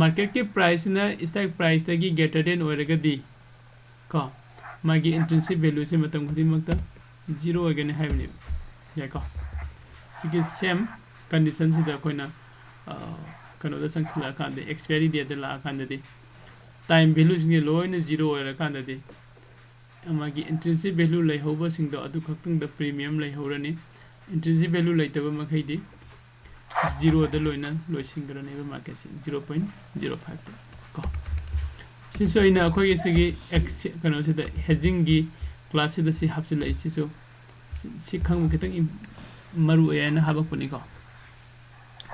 marketꯀꯤ priceꯁꯤꯅ strike priceꯇꯒꯤ greater than ꯑꯣꯏꯔꯒꯗꯤ ꯀꯣ, ꯃꯥꯒꯤ intrinsic valueꯁꯦ ꯃꯇꯝ ꯈꯨꯗꯤꯡꯃꯛꯇ zero ꯑꯣꯏꯒꯅꯤ ꯍꯥꯏꯕꯅꯦꯕ꯫ ꯌꯥꯏꯀꯣ? ꯁꯤꯒꯤ same conditionꯁꯤꯗ ꯑꯩꯈꯣꯏꯅ, ꯑ, ꯀꯩꯅꯣꯗ ꯆꯪꯁꯤꯜꯂꯛꯑꯀꯥꯟꯗ, expiry dateꯗ ꯂꯥꯛꯑꯀꯥꯟꯗꯗꯤ, time valueꯁꯤꯡꯁꯦ ꯂꯣꯏꯅ zero ꯑꯣꯏꯔꯀꯥꯟꯗꯗꯤ, ꯃꯥꯒꯤ intrinsic value ꯂꯩꯍꯧꯕꯁꯤꯡꯗꯣ ꯑꯗꯨ ꯈꯛꯇꯪꯗ premium ꯂꯩꯍꯧꯔꯅꯤ꯫ Intrinsic value ꯂꯩꯇꯕ ꯃꯈꯩꯗꯤ zeroꯗ ꯂꯣꯏꯅ ꯂꯣꯏꯁꯤꯟꯈ꯭ꯔꯅꯦꯕ marketꯁꯦ, zero point zero fiveꯇ ꯀꯣ꯫ ꯁꯤꯁꯨ ꯑꯩꯅ ꯑꯩꯈꯣꯏꯒꯤ ꯁꯤꯒꯤ ex-, ꯀꯩꯅꯣꯁꯤꯗ, hedgingꯒꯤ classꯁꯤꯗ ꯁꯤ ꯍꯥꯞꯆꯤꯜꯂꯛꯏ꯫ ꯁꯤꯁꯨ ꯁꯤ, ꯁꯤ ꯈꯪꯕ ꯈꯤꯇꯪ ꯏꯝ-, ꯃꯔꯨ ꯑꯣꯏ ꯍꯥꯏꯅ ꯍꯥꯞꯄꯛꯄꯅꯤꯀꯣ꯫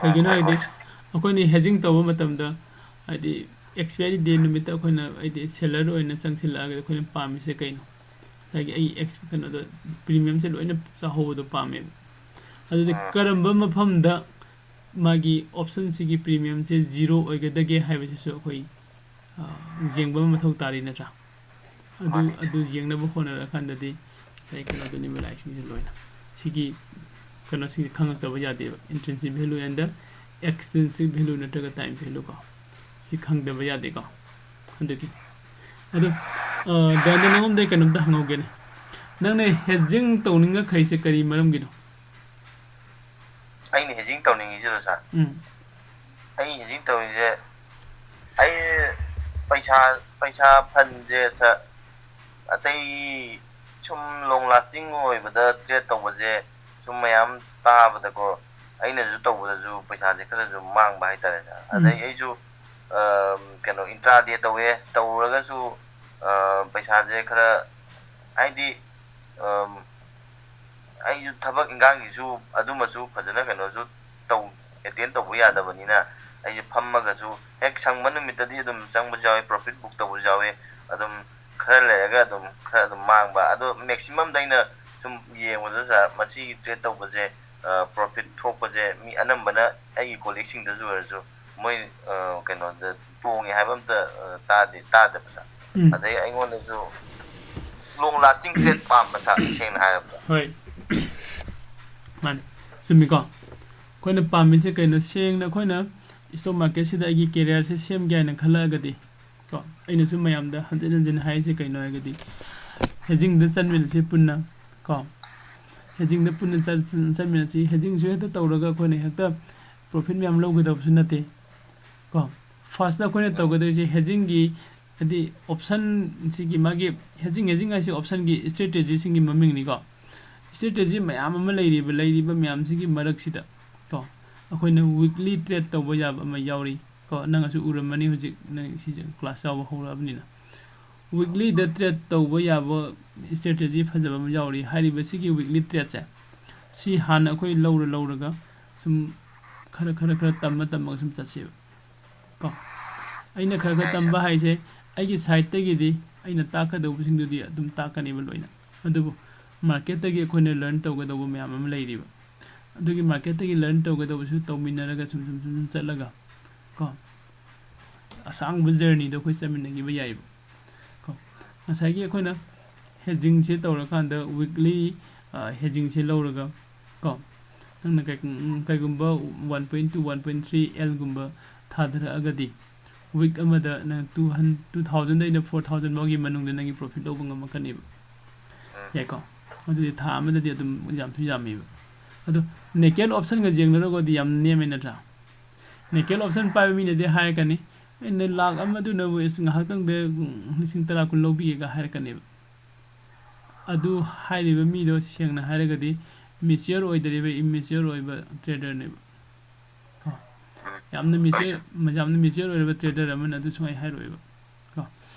ꯀꯩꯒꯤꯅꯣ ꯍꯥꯏꯗꯤ, ꯑꯩꯈꯣꯏꯅ hedging ꯇꯧꯕ ꯃꯇꯝꯗ, ꯍꯥꯏꯗꯤ, ꯑꯦꯛꯁꯄꯥꯏꯔꯤ ꯗꯦꯠ ꯅꯨꯃꯤꯠꯇ ꯑꯩꯈꯣꯏꯅ, ꯍꯥꯏꯗꯤ ꯁꯦꯂꯔ ꯑꯣꯏꯅ ꯆꯪꯁꯤꯜꯂꯛꯑꯒꯗꯤ ꯑꯩꯈꯣꯏꯅ ꯄꯥꯝꯃꯤꯁꯦ ꯀꯩꯅꯣ? ꯉꯁꯥꯏꯒꯤ ꯑꯩ ꯑꯦꯛꯁ-, ꯀꯩꯅꯣꯗꯣ, ꯄ꯭ꯔꯤꯃꯤꯌꯝꯁꯦ ꯂꯣꯏꯅ ꯆꯥꯍꯧꯕꯗꯣ ꯄꯥꯝꯃꯦꯕ꯫ ꯑꯗꯨꯗꯤ ꯀꯔꯝꯕ ꯃꯐꯝꯗ ꯃꯥꯒꯤ ꯑꯣꯞꯁꯟꯁꯤꯒꯤ ꯄ꯭ꯔꯤꯃꯤꯌꯝꯁꯦ ꯖꯤꯔꯣ ꯑꯣꯏꯒꯗꯒꯦ ꯍꯥꯏꯕꯁꯤꯁꯨ ꯑꯩꯈꯣꯏ, ꯑ, ꯌꯦꯡꯕ ꯑꯃ ꯃꯊꯧ ꯇꯥꯔꯤ, ꯅꯠꯇ꯭ꯔꯥ? ꯑꯗꯨ, ꯃꯥꯅꯤ꯫ ꯑꯗꯨ ꯌꯦꯡꯅꯕ ꯍꯣꯠꯅꯔꯀꯥꯟꯗꯗꯤ ꯉꯁꯥꯏ ꯀꯩꯅꯣꯗꯨꯅꯦꯕ ꯂꯥꯛꯏꯁꯤꯡꯁꯦ ꯂꯣꯏꯅ꯫ ꯁꯤꯒꯤ ꯀꯩꯅꯣꯁꯤꯡꯁꯦ ꯈꯪꯉꯛꯇꯕ ꯌꯥꯗꯦꯕ, intrinsic value and the extrinsic value ꯅꯠꯇ꯭ꯔꯒ time value ꯀꯣ, ꯁꯤ ꯈꯪꯗꯕ ꯌꯥꯗꯦꯀꯣ꯫ ꯑꯗꯨꯒꯤ, ꯑꯗꯣ, ꯑ, ꯗꯥꯏꯅꯥ, ꯅꯉꯣꯟꯗ ꯀꯩꯅꯣꯝꯇ ꯍꯪꯍꯧꯒꯦꯅꯦ꯫ ꯅꯪꯅ ꯍꯦꯗꯖꯤꯡ ꯇꯧꯅꯤꯡꯉꯛꯈꯩꯁꯦ ꯀꯔꯤ ꯃꯔꯝꯒꯤꯅꯣ? ꯑꯩꯅ ꯍꯦꯗꯖꯤꯡ ꯇꯧꯅꯤꯡꯉꯤꯁꯤꯔꯣ, ꯁꯥꯔ? ꯎꯝ꯫ ꯑꯩ ꯍꯦꯗꯖꯤꯡ ꯇꯧꯔꯤꯁꯦ, ꯑꯩ ꯄꯩꯁꯥ, ꯄꯩꯁꯥ ꯐꯟꯁꯦ, ꯁꯥꯔ, ꯑꯇꯩ ꯁꯨꯝ ꯂꯣꯡ ꯂꯥꯁꯇꯤꯡ ꯑꯣꯏꯕꯗ ꯇ꯭ꯔꯦꯠ ꯇꯧꯕꯁꯦ ꯁꯨꯝ ꯃꯌꯥꯝ ꯇꯥꯕꯗꯀꯣ, ꯑꯩꯅꯁꯨ ꯇꯧꯕꯗꯁꯨ ꯄꯩꯁꯥꯁꯦ ꯈꯔꯁꯨ ꯃꯥꯡꯕ ꯍꯥꯏꯇꯥꯔꯦ, ꯁꯥꯔ꯫ ꯎꯝ꯫ ꯑꯗꯩ ꯑꯩꯁꯨ, ꯑ, ꯀꯩꯅꯣ, ꯏꯟꯇ꯭ꯔꯥꯗꯦ ꯇꯧꯋꯦ, ꯇꯧꯔꯒꯁꯨ, ꯑ, ꯄꯩꯁꯥꯁꯦ ꯈꯔ, ꯍꯥꯏꯗꯤ, ꯑ, ꯑꯩꯁꯨ ꯊꯕꯛ ꯏꯟꯈꯥꯡꯒꯤꯁꯨ ꯑꯗꯨꯃꯁꯨ ꯐꯖꯅ ꯀꯩꯅꯣꯁꯨ ꯇꯧ-, ꯑꯦꯇꯦꯟ ꯇꯧꯕ ꯌꯥꯗꯕꯅꯤꯅ, ꯑꯩꯁꯦ ꯐꯝꯃꯒꯁꯨ ꯍꯦꯛ ꯁꯪꯕ ꯅꯨꯃꯤꯠꯇꯗꯤ ꯑꯗꯨꯝ ꯆꯪꯕꯁꯨ ꯌꯥꯎꯋꯤ, ꯄ꯭ꯔꯣꯐꯤꯠ ꯕꯨꯛ ꯇꯧꯕꯁꯨ ꯌꯥꯎꯋꯤ꯫ ꯑꯗꯨꯝ ꯈꯔ ꯂꯩꯔꯒ ꯑꯗꯨꯝ ꯈꯔ ꯑꯗꯨꯝ ꯃꯥꯡꯕ꯫ ꯑꯗꯣ ꯃꯦꯛꯁꯤꯃꯝꯗ ꯑꯩꯅ ꯁꯨꯝ ꯌꯦꯡꯕꯗ, ꯁꯥꯔ, ꯃꯁꯤꯒꯤ ꯇ꯭ꯔꯦꯠ ꯇꯧꯕꯁꯦ, ꯑ, ꯄ꯭ꯔꯣꯐꯤꯠ ꯊꯣꯛꯄꯁꯦ ꯃꯤ ꯑꯅꯝꯕꯅ ꯑꯩꯒꯤ ꯀꯣꯂꯤꯛꯁꯤꯡꯗꯁꯨ ꯑꯣꯏꯔꯁꯨ ꯃꯣꯏ, ꯑ, ꯀꯩꯅꯣꯗ ꯇꯣꯡꯉꯦ ꯍꯥꯏꯕ ꯑꯝꯇ, ꯑ, ꯇꯥꯗꯦ, ꯇꯥꯗꯕ, ꯁꯥꯔ꯫ ꯎꯝ꯫ ꯑꯗꯩ ꯑꯩꯉꯣꯟꯗꯁꯨ ꯂꯣꯡ ꯂꯥꯁꯇꯤꯡ ꯇ꯭ꯔꯦꯠ ꯄꯥꯝꯕ, ꯁꯥꯔ, ꯁꯦꯡꯅ ꯍꯥꯏꯔꯕꯗ꯫ ꯍꯣꯏ꯫ ꯃꯥꯅꯤ꯫ ꯆꯨꯝꯃꯤꯀꯣ? ꯑꯩꯈꯣꯏꯅ ꯄꯥꯝꯃꯤꯁꯦ ꯀꯩꯅꯣ? ꯁꯦꯡꯅ ꯑꯩꯈꯣꯏꯅ ꯏꯁꯇꯣꯛ ꯃꯥꯔꯀꯦꯠꯁꯤꯗ ꯑꯩꯒꯤ ꯀꯦꯔꯤꯌꯔꯁꯦ ꯁꯦꯝꯒꯦ ꯍꯥꯏꯅ ꯈꯜꯂꯛꯑꯒꯗꯤ, ꯀꯣ, ꯑꯩꯅꯁꯨ ꯃꯌꯥꯝꯗ ꯍꯟꯖꯤꯟ ꯍꯟꯖꯤꯟ ꯍꯥꯏꯔꯤꯁꯦ ꯀꯩꯅꯣ ꯍꯥꯏꯔꯒꯗꯤ, ꯍꯦꯗꯖꯤꯡꯗ ꯆꯠꯃꯤꯟꯅꯁꯤ ꯄꯨꯟꯅ, ꯀꯣ꯫ ꯍꯦꯗꯖꯤꯡꯗ ꯄꯨꯟꯅ ꯆꯠ-, ꯆꯠꯃꯤꯟꯅꯁꯤ꯫ ꯍꯦꯗꯖꯤꯡꯁꯨ ꯍꯦꯛꯇ ꯇꯧꯔꯒ ꯑꯩꯈꯣꯏꯅ ꯍꯦꯛꯇ ꯄ꯭ꯔꯣꯐꯤꯠ ꯃꯌꯥꯝ ꯂꯧꯒꯗꯕꯁꯨ ꯅꯠꯇꯦ, ꯀꯣ꯫ ꯐꯥꯔꯁꯇ ꯑꯩꯈꯣꯏꯅ ꯇꯧꯒꯗꯣꯏꯁꯦ ꯍꯦꯗꯖꯤꯡꯒꯤ, ꯍꯥꯏꯗꯤ ꯑꯣꯞꯁꯟꯁꯤꯒꯤ ꯃꯥꯒꯤ ꯍꯦꯗꯖꯤꯡ, ꯍꯦꯗꯖꯤꯡ ꯍꯥꯏꯁꯦ ꯑꯣꯞꯁꯟꯒꯤ ꯏꯁꯇ꯭ꯔꯦꯇꯦꯖꯤꯁꯤꯡꯒꯤ ꯃꯃꯤꯡꯅꯤꯀꯣ꯫ ꯏꯁꯇ꯭ꯔꯦꯇꯦꯖꯤ ꯃꯌꯥꯝ ꯑꯃ ꯂꯩꯔꯤꯕ, ꯂꯩꯔꯤꯕ ꯃꯌꯥꯝꯁꯤꯒꯤ ꯃꯔꯛꯁꯤꯗ ꯀꯣ, ꯑꯩꯈꯣꯏꯅ ꯋꯤꯛꯂꯤ ꯇ꯭ꯔꯦꯠ ꯇꯧꯕ ꯌꯥꯕ ꯑꯃ ꯌꯥꯎꯔꯤ ꯀꯣ꯫ ꯅꯪꯅꯁꯨ ꯎꯔꯝꯃꯅꯤ, ꯍꯧꯖꯤꯛ ꯅꯪ ꯁꯤꯁꯦ ꯀ꯭ꯂꯥꯁ ꯌꯥꯎꯕ ꯍꯧꯔꯛꯑꯕꯅꯤꯅ꯫ ꯋꯤꯛꯂꯤꯗ ꯇ꯭ꯔꯦꯠ ꯇꯧꯕ ꯌꯥꯕ ꯏꯁꯇ꯭ꯔꯦꯇꯦꯖꯤ ꯐꯖꯕ ꯑꯃ ꯌꯥꯎꯔꯤ꯫ ꯍꯥꯏꯔꯤꯕꯁꯤꯒꯤ ꯋꯤꯛꯂꯤ ꯇ꯭ꯔꯦꯠꯁꯦ, ꯁꯤ ꯍꯥꯟꯅ ꯑꯩꯈꯣꯏ ꯂꯧꯔ ꯂꯧꯔꯒ ꯁꯨꯝ ꯈꯔ, ꯈꯔ, ꯈꯔ ꯇꯝꯃ ꯇꯝꯃꯒ ꯁꯨꯝ ꯆꯠꯁꯦꯕ ꯀꯣ꯫ ꯑꯩꯅ ꯈꯔ ꯈꯔ ꯇꯝꯕ ꯍꯥꯏꯁꯦ ꯑꯩꯒꯤ ꯁꯥꯏꯠꯇꯒꯤꯗꯤ ꯑꯩꯅ ꯇꯥꯛꯀꯗꯧꯕꯁꯤꯡꯗꯨꯗꯤ ꯑꯗꯨꯝ ꯇꯥꯛꯀꯅꯦꯕ ꯂꯣꯏꯅ꯫ ꯑꯗꯨꯕꯨ ꯃꯥꯔꯀꯦꯠꯇꯒꯤ ꯑꯩꯈꯣꯏꯅ ꯂꯔꯟ ꯇꯧꯒꯗꯧꯕ ꯃꯌꯥꯝ ꯑꯃ ꯂꯩꯔꯤꯕ꯫ ꯑꯗꯨꯒꯤ ꯃꯥꯔꯀꯦꯠꯇꯒꯤ ꯂꯔꯟ ꯇꯧꯒꯗꯧꯕꯁꯨ ꯇꯧꯃꯤꯟꯅꯔꯒ ꯁꯨꯝ ꯁꯨꯝ ꯁꯨꯝ ꯁꯨꯝ ꯆꯠꯂꯒ ꯀꯣ, ꯑꯁꯥꯡꯕ ꯖꯔꯅꯤꯗꯣ ꯑꯩꯈꯣꯏ ꯆꯠꯃꯤꯟꯅꯈꯤꯕ ꯌꯥꯏꯑꯕ꯫ ꯀꯣ, ꯉꯁꯥꯏꯒꯤ ꯑꯩꯈꯣꯏꯅ ꯍꯦꯖꯤꯡꯁꯦ ꯇꯧꯔꯀꯥꯟꯗ ꯋꯤꯛꯂꯤ ꯍꯦꯖꯤꯡꯁꯦ ꯂꯧꯔꯒ ꯀꯣ, ꯅꯪꯅ ꯀꯩ-, ꯀꯩꯒꯨꯝꯕ one point two, one point three ꯑꯦꯜꯒꯨꯝꯕ ꯊꯥꯗꯔꯛꯑꯒꯗꯤ ꯋꯤꯛ ꯑꯃꯗ ꯅꯪ ꯇꯨ ꯍꯟ-, ꯇꯨ ꯊꯥꯎꯖꯟꯗꯩꯅ ꯐꯣꯔ ꯊꯥꯎꯖꯟ ꯐꯥꯎꯒꯤ ꯃꯅꯨꯡꯗ ꯅꯪꯒꯤ ꯄ꯭ꯔꯣꯐꯤꯠ ꯂꯧꯕ ꯉꯝꯃꯛꯀꯅꯦꯕ꯫ ꯎꯝ꯫ ꯌꯥꯏꯀꯣ? ꯑꯗꯨꯗꯤ ꯊꯥ ꯑꯃꯗꯗꯤ ꯑꯗꯨꯝ ꯌꯥꯝꯁꯨ ꯌꯥꯝꯃꯦꯕ꯫ ꯑꯗꯣ ꯅꯦꯀꯦꯜ ꯑꯣꯞꯁꯟꯒ ꯌꯦꯡꯅꯔꯨꯔꯒꯗꯤ ꯌꯥꯝ ꯅꯦꯝꯃꯦ ꯅꯠꯇ꯭ꯔꯥ? ꯅꯦꯀꯦꯜ ꯑꯣꯞꯁꯟ ꯄꯥꯏꯕ ꯃꯤꯅꯗꯤ ꯍꯥꯏꯔꯛꯀꯅꯤ, "ꯑꯩꯅ ꯂꯥꯛ ꯑꯃꯗꯨꯅꯕꯨ ꯏꯁ ꯉꯥꯏꯍꯥꯛꯇꯪꯗ, ꯎꯝ, ꯂꯤꯁꯤꯡ ꯇꯔꯥ ꯀꯨꯟ ꯂꯧꯕꯤꯒꯦꯒ" ꯍꯥꯏꯔꯛꯀꯅꯦꯕ꯫ ꯑꯗꯨ ꯍꯥꯏꯔꯤꯕ ꯃꯤꯗꯣ ꯁꯦꯡꯅ ꯍꯥꯏꯔꯒꯗꯤ ꯃꯦꯆꯤꯌꯣꯔ ꯑꯣꯏꯗꯔꯤꯕ, ꯏꯝꯃꯦꯆꯤꯌꯣꯔ ꯑꯣꯏꯕ ꯇ꯭ꯔꯦꯗꯔꯅꯦꯕ꯫ ꯀꯣ? ꯌꯥꯝꯅ ꯃꯦꯆꯤꯌꯣꯔ, ꯌꯥꯝꯅ ꯃꯦꯆꯤꯌꯣꯔ ꯑꯣꯏꯔꯕ ꯇ꯭ꯔꯦꯗꯔ ꯑꯃꯅ ꯑꯗꯨ ꯁꯨꯡꯍꯥꯏ ꯍꯥꯏꯔꯣꯏꯕ꯫ ꯀꯣ?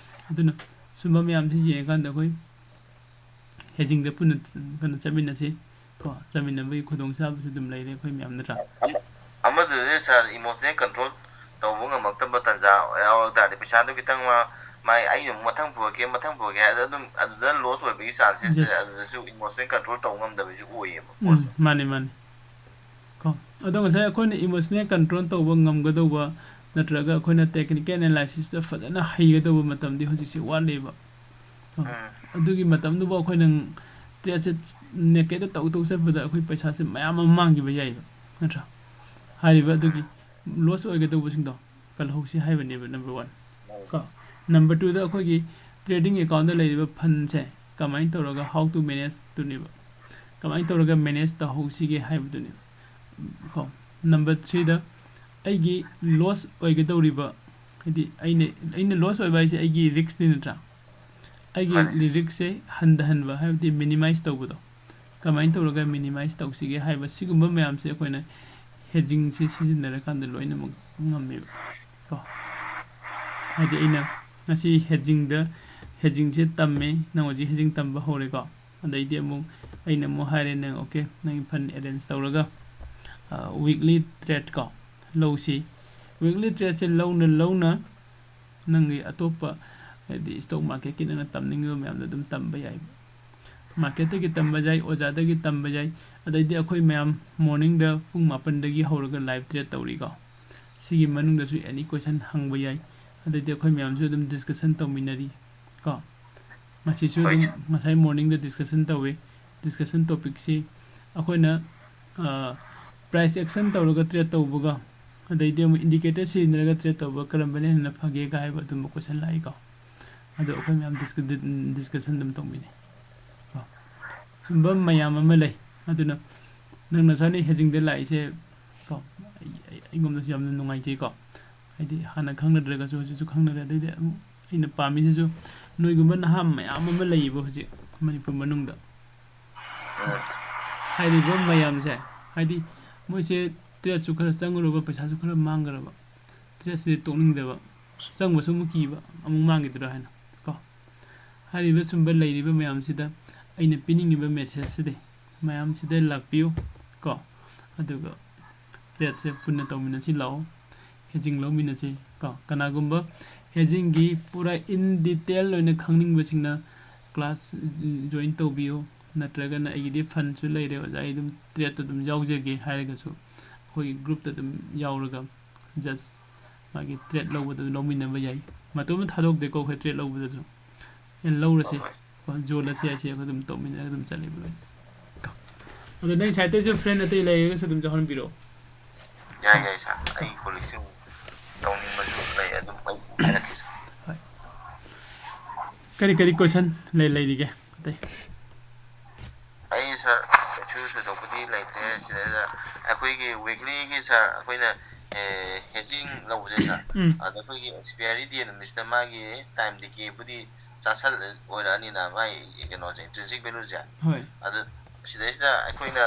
ꯑꯗꯨꯅ ꯁꯨꯝꯕ ꯃꯌꯥꯝꯁꯤ ꯌꯦꯡꯉꯀꯥꯟꯗ ꯑꯩꯈꯣꯏ ꯍꯦꯖꯤꯡꯗ ꯄꯨꯟꯅ ꯀꯩꯅꯣ ꯆꯠꯃꯤꯟꯅꯁꯤ꯫ ꯀꯣ? ꯆꯠꯃꯤꯟꯅꯕꯒꯤ ꯈꯨꯗꯣꯡꯆꯥꯕꯁꯨ ꯑꯗꯨꯝ ꯂꯩꯔꯦ ꯑꯩꯈꯣꯏ ꯃꯌꯥꯝ ꯅꯠꯇ꯭ꯔꯥ? ꯑꯃ-, ꯑꯃꯗꯨꯗꯤ ꯁꯥꯔ, ꯏꯃꯣꯁꯅꯦꯜ ꯀꯟꯇ꯭ꯔꯣꯜ ꯇꯧꯕ ꯉꯝꯃꯛꯇꯕ ꯇꯥꯟꯖꯥ ꯌꯥꯎꯔꯛ ꯇꯥꯔꯗꯤ, ꯄꯩꯁꯥꯗꯣ ꯈꯤꯇꯪ ꯃꯥ-, ꯃꯥꯏ, "ꯑꯩꯅ ꯑꯃꯨꯛ ꯃꯊꯪ ꯄꯨꯔꯛꯀꯦ, ꯃꯊꯪ ꯄꯨꯔꯛꯀꯦ" ꯍꯥꯏꯔꯗꯤ ꯑꯗꯨꯝ ꯑꯗꯨꯗ ꯂꯣꯁ ꯑꯣꯏꯕꯒꯤ ꯆꯥꯟꯁꯦꯁꯁꯦ, ꯌꯦꯁ꯫ ꯑꯗꯨꯗꯁꯨ ꯏꯃꯣꯁꯅꯦꯜ ꯀꯟꯇ꯭ꯔꯣꯜ ꯇꯧꯕ ꯉꯝꯗꯕꯁꯨ ꯑꯣꯏꯌꯦꯕ ꯎꯝ, ꯄꯣꯠꯁꯦ꯫ ꯃꯥꯅꯦ, ꯃꯥꯅꯦ꯫ ꯀꯣ? ꯑꯗꯣ ꯉꯁꯥꯏ ꯑꯩꯈꯣꯏꯅ ꯏꯃꯣꯁꯅꯦꯜ ꯀꯟꯇ꯭ꯔꯣꯜ ꯇꯧꯕ ꯉꯝꯒꯗꯧꯕ ꯅꯠꯇ꯭ꯔꯒ ꯑꯩꯈꯣꯏꯅ ꯇꯦꯛꯅꯤꯀꯦꯜ ꯑꯦꯅꯥꯂꯥꯏꯁꯤꯁꯇ ꯐꯖꯅ ꯍꯩꯒꯗꯧꯕ ꯃꯇꯝꯗꯤ ꯍꯧꯖꯤꯛꯁꯦ ꯋꯥꯠꯂꯤꯕ꯫ ꯀꯣ? ꯎꯝ꯫ ꯑꯗꯨꯒꯤ ꯃꯇꯝꯗꯨꯕꯨ ꯑꯩꯈꯣꯏꯅ ꯇ꯭ꯔꯦꯗꯁꯦ ꯅꯦꯀꯦꯠꯇ ꯇꯧ ꯇꯧ ꯆꯠꯄꯗ ꯑꯩꯈꯣꯏ ꯄꯩꯁꯥꯁꯦ ꯃꯌꯥꯝ ꯑꯃ ꯃꯥꯡꯈꯤꯕ ꯌꯥꯏꯕ, ꯅꯠꯇ꯭ꯔꯥ? ꯍꯥꯏꯔꯤꯕ ꯑꯗꯨꯒꯤ ꯂꯣꯁ ꯑꯣꯏꯒꯗꯧꯕꯁꯤꯡꯗꯣ ꯀꯜꯍꯧꯁꯤ ꯍꯥꯏꯕꯅꯦꯕ, ꯅꯝꯕꯔ ꯋꯥꯟ꯫ ꯀꯣ? ꯅꯝꯕꯔ ꯇꯨꯗ ꯑꯩꯈꯣꯏꯒꯤ ꯇ꯭ꯔꯦꯗꯤꯡ ꯑꯦꯀꯥꯎꯟꯗ ꯂꯩꯔꯤꯕ ꯐꯟꯁꯦ ꯀꯃꯥꯏꯅ ꯇꯧꯔꯒ, how to manage ꯇꯨꯅꯦꯕ꯫ ꯀꯃꯥꯏꯅ ꯇꯧꯔꯒ ꯃꯦꯅꯦꯖ ꯇꯧꯍꯧꯁꯤꯒꯦ ꯍꯥꯏꯕꯗꯨꯅꯦꯕ꯫ ꯀꯣ? ꯅꯝꯕꯔ ꯊ꯭ꯔꯤꯗ ꯑꯩꯒꯤ ꯂꯣꯁ ꯑꯣꯏꯒꯗꯧꯔꯤꯕ, ꯍꯥꯏꯗꯤ ꯑꯩꯅ, ꯑꯩꯅ ꯂꯣꯁ ꯑꯣꯏꯕ ꯍꯥꯏꯁꯦ ꯑꯩꯒꯤ ꯔꯤꯛꯁꯅꯤ ꯅꯠꯇ꯭ꯔꯥ? ꯑꯩꯒꯤ ꯃꯥꯅꯦ꯫ ꯔꯤꯛꯁꯁꯦ ꯍꯟꯊꯍꯟꯕ, ꯍꯥꯏꯕꯗꯤ ꯃꯤꯅꯤꯃꯥꯏꯁ ꯇꯧꯕꯗꯣ꯫ ꯀꯃꯥꯏꯅ ꯇꯧꯔꯒ ꯃꯤꯅꯤꯃꯥꯏꯁ ꯇꯧꯁꯤꯒꯦ ꯍꯥꯏꯕ ꯁꯤꯒꯨꯝꯕ ꯃꯌꯥꯝꯁꯦ ꯑꯩꯈꯣꯏꯅ ꯍꯦꯖꯤꯡꯁꯦ ꯁꯤꯖꯤꯟꯅꯔꯀꯥꯟꯗ ꯂꯣꯏꯅꯃꯛ ꯉꯝꯃꯦꯕ꯫ ꯀꯣ? ꯍꯥꯏꯗꯤ ꯑꯩꯅ ꯉꯁꯤ ꯍꯦꯖꯤꯡꯗ, ꯍꯦꯖꯤꯡꯁꯦ ꯇꯝꯃꯦ, ꯅꯪ ꯍꯧꯖꯤꯛ ꯍꯦꯖꯤꯡ ꯇꯝꯕ ꯍꯧꯔꯦꯀꯣ꯫ ꯑꯗꯩꯗꯤ ꯑꯃꯨꯛ ꯑꯩꯅ ꯑꯃꯨꯛ ꯍꯥꯏꯔꯦ, "ꯅꯪ ꯑꯣꯀꯦ, ꯅꯪꯒꯤ ꯐꯟ ꯑꯦꯔꯦꯟꯖ ꯇꯧꯔꯒ, ꯑ, ꯋꯤꯛꯂꯤ ꯇ꯭ꯔꯦꯗ ꯀꯣ, ꯂꯧꯁꯤ꯫" ꯋꯤꯛꯂꯤ ꯇ꯭ꯔꯦꯗꯁꯦ ꯂꯧꯅ ꯂꯧꯅ ꯅꯪꯒꯤ ꯑꯇꯣꯞꯄ ꯍꯥꯏꯗꯤ stock marketꯀꯤ ꯅꯪꯅ ꯇꯝꯅꯤꯡꯉꯤꯕ ꯃꯌꯥꯝꯗꯣ ꯑꯗꯨꯝ ꯇꯝꯕ ꯌꯥꯏ꯫ Marketꯇꯒꯤ ꯇꯝꯕ ꯌꯥꯏ, ꯑꯣꯖꯥꯗꯒꯤ ꯇꯝꯕ ꯌꯥꯏ꯫ ꯑꯗꯩꯗꯤ ꯑꯩꯈꯣꯏ ꯃꯌꯥꯝ morningꯗ ꯄꯨꯡ ꯃꯥꯄꯟꯗꯒꯤ ꯍꯧꯔꯒ live trade ꯇꯧꯔꯤꯀꯣ꯫ ꯁꯤꯒꯤ ꯃꯅꯨꯡꯗꯁꯨ any question ꯍꯪꯕ ꯌꯥꯏ꯫ ꯑꯗꯩꯗꯤ ꯑꯩꯈꯣꯏ ꯃꯌꯥꯝꯁꯨ ꯑꯗꯨꯝ discussion ꯇꯧꯃꯤꯟꯅꯔꯤ ꯀꯣ꯫ ꯃꯁꯤꯁꯨ ꯑꯗꯨꯝ ꯉꯁꯥꯏ morningꯗ discussion ꯇꯧꯋꯤ꯫ Discussion topicꯁꯤ ꯑꯩꯈꯣꯏꯅ price action ꯇꯧꯔꯒ trade ꯇꯧꯕꯒ, ꯑꯗꯩꯗꯤ ꯑꯃꯨꯛ indicator ꯁꯤꯖꯤꯟꯅꯔꯒ trade ꯇꯧꯕ, ꯀꯔꯝꯕꯅ ꯍꯦꯟꯅ ꯐꯒꯦꯒ ꯍꯥꯏꯕ ꯑꯗꯨꯝꯕ question ꯂꯥꯛꯏꯀꯣ꯫ ꯑꯗꯣ ꯑꯩꯈꯣꯏ ꯃꯌꯥꯝ discussion ꯑꯗꯨꯝ ꯇꯧꯃꯤꯟꯅꯩ ꯀꯣ꯫ ꯁꯨꯝꯕ ꯃꯌꯥꯝ ꯑꯃ ꯂꯩ꯫ ꯑꯗꯨꯅ ꯅꯪ ꯅꯁꯥꯅ hedgingꯗ ꯂꯥꯛꯏꯁꯦ ꯀꯣ, ꯑꯩ-, ꯑꯩ-, ꯑꯩꯉꯣꯟꯗꯁꯨ ꯌꯥꯝꯅ ꯅꯨꯡꯉꯥꯏꯖꯩꯀꯣ꯫ ꯍꯥꯏꯗꯤ ꯍꯥꯟꯅ ꯈꯪꯅꯗ꯭ꯔꯒꯁꯨ ꯍꯧꯖꯤꯛꯁꯨ ꯈꯪꯅꯔꯦ꯫ ꯑꯗꯩꯗꯤ ꯑꯃꯨꯛ ꯑꯩꯅ ꯄꯥꯝꯃꯤꯁꯤꯁꯨ ꯅꯣꯏꯒꯨꯝꯕ ꯅꯍꯥ ꯃꯌꯥꯝ ꯑꯃ ꯂꯩꯌꯦꯕ ꯍꯧꯖꯤꯛ ꯃꯅꯤꯄꯨꯔ ꯃꯅꯨꯡꯗ꯫ ꯍꯥꯏꯔꯤꯕ ꯃꯌꯥꯝꯁꯦ, ꯍꯥꯏꯗꯤ ꯃꯣꯏꯁꯦ tradeꯁꯨ ꯈꯔ ꯆꯪꯉꯨꯔꯕ, ꯄꯩꯁꯥꯁꯨ ꯈꯔ ꯃꯥꯡꯈ꯭ꯔꯕ, tradeꯁꯤꯗꯤ ꯇꯣꯛꯅꯤꯡꯗꯕ, ꯆꯪꯕꯁꯨ ꯑꯃꯨꯛ ꯀꯤꯕ, ꯑꯃꯨꯛ ꯃꯥꯡꯈꯤꯗ꯭ꯔꯥ ꯍꯥꯏꯅ ꯀꯣ꯫ ꯍꯥꯏꯔꯤꯕ ꯁꯨꯝꯕ ꯂꯩꯔꯤꯕ ꯃꯌꯥꯝꯁꯤꯗ ꯑꯩꯅ ꯄꯤꯅꯤꯡꯉꯤꯕ messageꯁꯤꯗꯤ ꯃꯌꯥꯝꯁꯤꯗ ꯂꯥꯛꯄꯤꯌꯨ ꯀꯣ, ꯑꯗꯨꯒ tradeꯁꯦ ꯄꯨꯟꯅ ꯇꯧꯃꯤꯟꯅꯁꯤ ꯂꯥꯛꯑꯣ, hedging ꯂꯧꯃꯤꯟꯅꯁꯤ ꯀꯣ꯫ ꯀꯅꯥꯒꯨꯝꯕ hedgingꯒꯤ ꯄꯨꯔꯥ in detail ꯑꯣꯏꯅ ꯈꯪꯅꯤꯡꯕꯁꯤꯡꯅ class join ꯇꯧꯕꯤꯌꯨ, ꯅꯠꯇ꯭ꯔꯒꯅ ꯑꯩꯒꯤꯗꯤ fundꯁꯨ ꯂꯩꯔꯦ ꯑꯣꯖꯥ, ꯑꯩ ꯑꯗꯨꯝ tradeꯇ ꯑꯗꯨꯝ ꯌꯥꯎꯖꯒꯦ ꯍꯥꯏꯔꯒꯁꯨ ꯑꯩꯈꯣꯏꯒꯤ groupꯇ ꯑꯗꯨꯝ ꯌꯥꯎꯔꯒ just ꯃꯥꯒꯤ trade ꯂꯧꯕꯗꯨ ꯂꯧꯃꯤꯟꯅꯕ ꯌꯥꯏ꯫ ꯃꯇꯣꯝꯇ ꯊꯥꯗꯣꯛꯇꯦꯀꯣ ꯑꯩꯈꯣꯏ trade ꯂꯧꯕꯗꯁꯨ꯫ ꯑꯦ, ꯂꯧꯔꯁꯦ꯫ ꯍꯣꯏ, ꯍꯣꯏ꯫ ꯀꯣ, ꯌꯣꯜꯂꯁꯦ ꯍꯥꯏꯁꯦ ꯑꯩꯈꯣꯏ ꯑꯗꯨꯝ ꯇꯧꯃꯤꯟꯅꯔꯒ ꯑꯗꯨꯝ ꯆꯠꯂꯦꯕ ꯂꯣꯏꯅ꯫ ꯀꯣ꯫ ꯑꯗꯣ ꯅꯪ siteꯇꯁꯨ friend ꯑꯇꯩ ꯂꯩꯔꯒꯁꯨ ꯑꯗꯨꯝ ꯌꯥꯎꯍꯟꯕꯤꯔꯛꯑꯣ꯫ ꯌꯥꯏ, ꯌꯥꯏ, sir꯫ ꯑꯩ colleagueꯁꯤꯡ ꯇꯧꯅꯤꯡꯕꯁꯨ ꯂꯩ, ꯑꯗꯨꯝ ꯑꯩ ꯍꯥꯏꯔꯛꯀꯦ, sir꯫ ꯍꯣꯏ꯫ ꯀꯔꯤ ꯀꯔꯤ question ꯂꯩ-, ꯂꯩꯔꯤꯒꯦ ꯑꯇꯩ? ꯑꯩ, sir, ꯀꯩꯁꯨ ꯊꯣꯏꯗꯣꯛꯄꯗꯤ ꯂꯩꯇ꯭ꯔꯦ꯫ ꯁꯤꯗꯩꯗ ꯑꯩꯈꯣꯏꯒꯤ weeklyꯒꯤ, sir, ꯑꯩꯈꯣꯏꯅ, ꯑꯦ, hedging ꯂꯧꯕꯁꯦ, sir, ꯎꯝ꯫ ꯑꯗ ꯑꯩꯈꯣꯏꯒꯤ expiry date ꯅꯨꯃꯤꯠꯁꯤꯗ ꯃꯥꯒꯤ time decadeꯕꯨꯗꯤ ꯆꯥꯁꯜ ꯑꯣꯏꯔꯛꯑꯅꯤꯅ, ꯃꯥꯒꯤ ꯀꯩꯅꯣꯁꯦ, intrinsic valueꯁꯦ꯫ ꯍꯣꯏ꯫ ꯑꯗꯨ ꯁꯤꯗꯩꯁꯤꯗ ꯑꯩꯈꯣꯏꯅ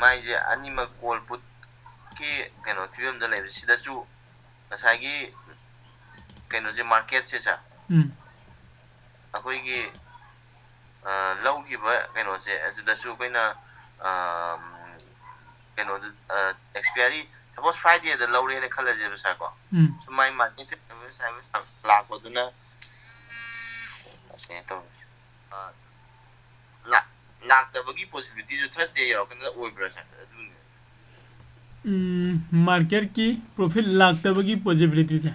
ꯃꯥꯏꯁꯦ ꯑꯅꯤꯃꯛ call putꯀꯤ ꯀꯩꯅꯣ ꯐꯤꯕꯝꯗ ꯂꯩꯕꯁꯦ, ꯁꯤꯗꯁꯨ ꯉꯁꯥꯏꯒꯤ ꯀꯩꯅꯣꯁꯦ, marketꯁꯦ, sir, ꯎꯝ꯫ ꯑꯩꯈꯣꯏꯒꯤ, ꯑ, ꯂꯧꯈꯤꯕ ꯀꯩꯅꯣꯁꯦ, ꯑꯗꯨꯗꯁꯨ ꯑꯩꯈꯣꯏꯅ, ꯑ, ꯀꯩꯅꯣꯗ, ꯑ, expiry ꯁꯄꯣꯁ ꯐ꯭ꯔꯥꯏꯗꯦꯗ ꯂꯧꯔꯦꯅ ꯈꯜꯂꯁꯦꯕ ꯁꯥꯔ ꯀꯣ꯫ ꯎꯝ ꯁꯨꯃꯥꯏ ꯃꯥꯔꯀꯦꯠꯁꯦ ꯂꯥꯛꯄꯗꯨꯅ ꯀꯩꯅꯣ ꯇꯧꯔꯦ꯫ ꯑ, ꯂꯥꯛ- ꯂꯥꯛꯇꯕꯒꯤ ꯄꯣꯁꯤꯕꯤꯂꯤꯇꯤꯁꯨ ꯊꯔꯁꯗꯦ ꯌꯧꯔꯀꯥꯟꯗ ꯑꯣꯏꯕ꯭ꯔꯥ ꯁꯥꯔ? ꯑꯗꯨꯅꯤ꯫ ꯎꯝ, ꯃꯥꯔꯀꯦꯠꯀꯤ ꯄ꯭ꯔꯣꯐꯤꯠ ꯂꯥꯛꯇꯕꯒꯤ ꯄꯣꯖꯤꯕꯤꯂꯤꯇꯤꯁꯦ꯫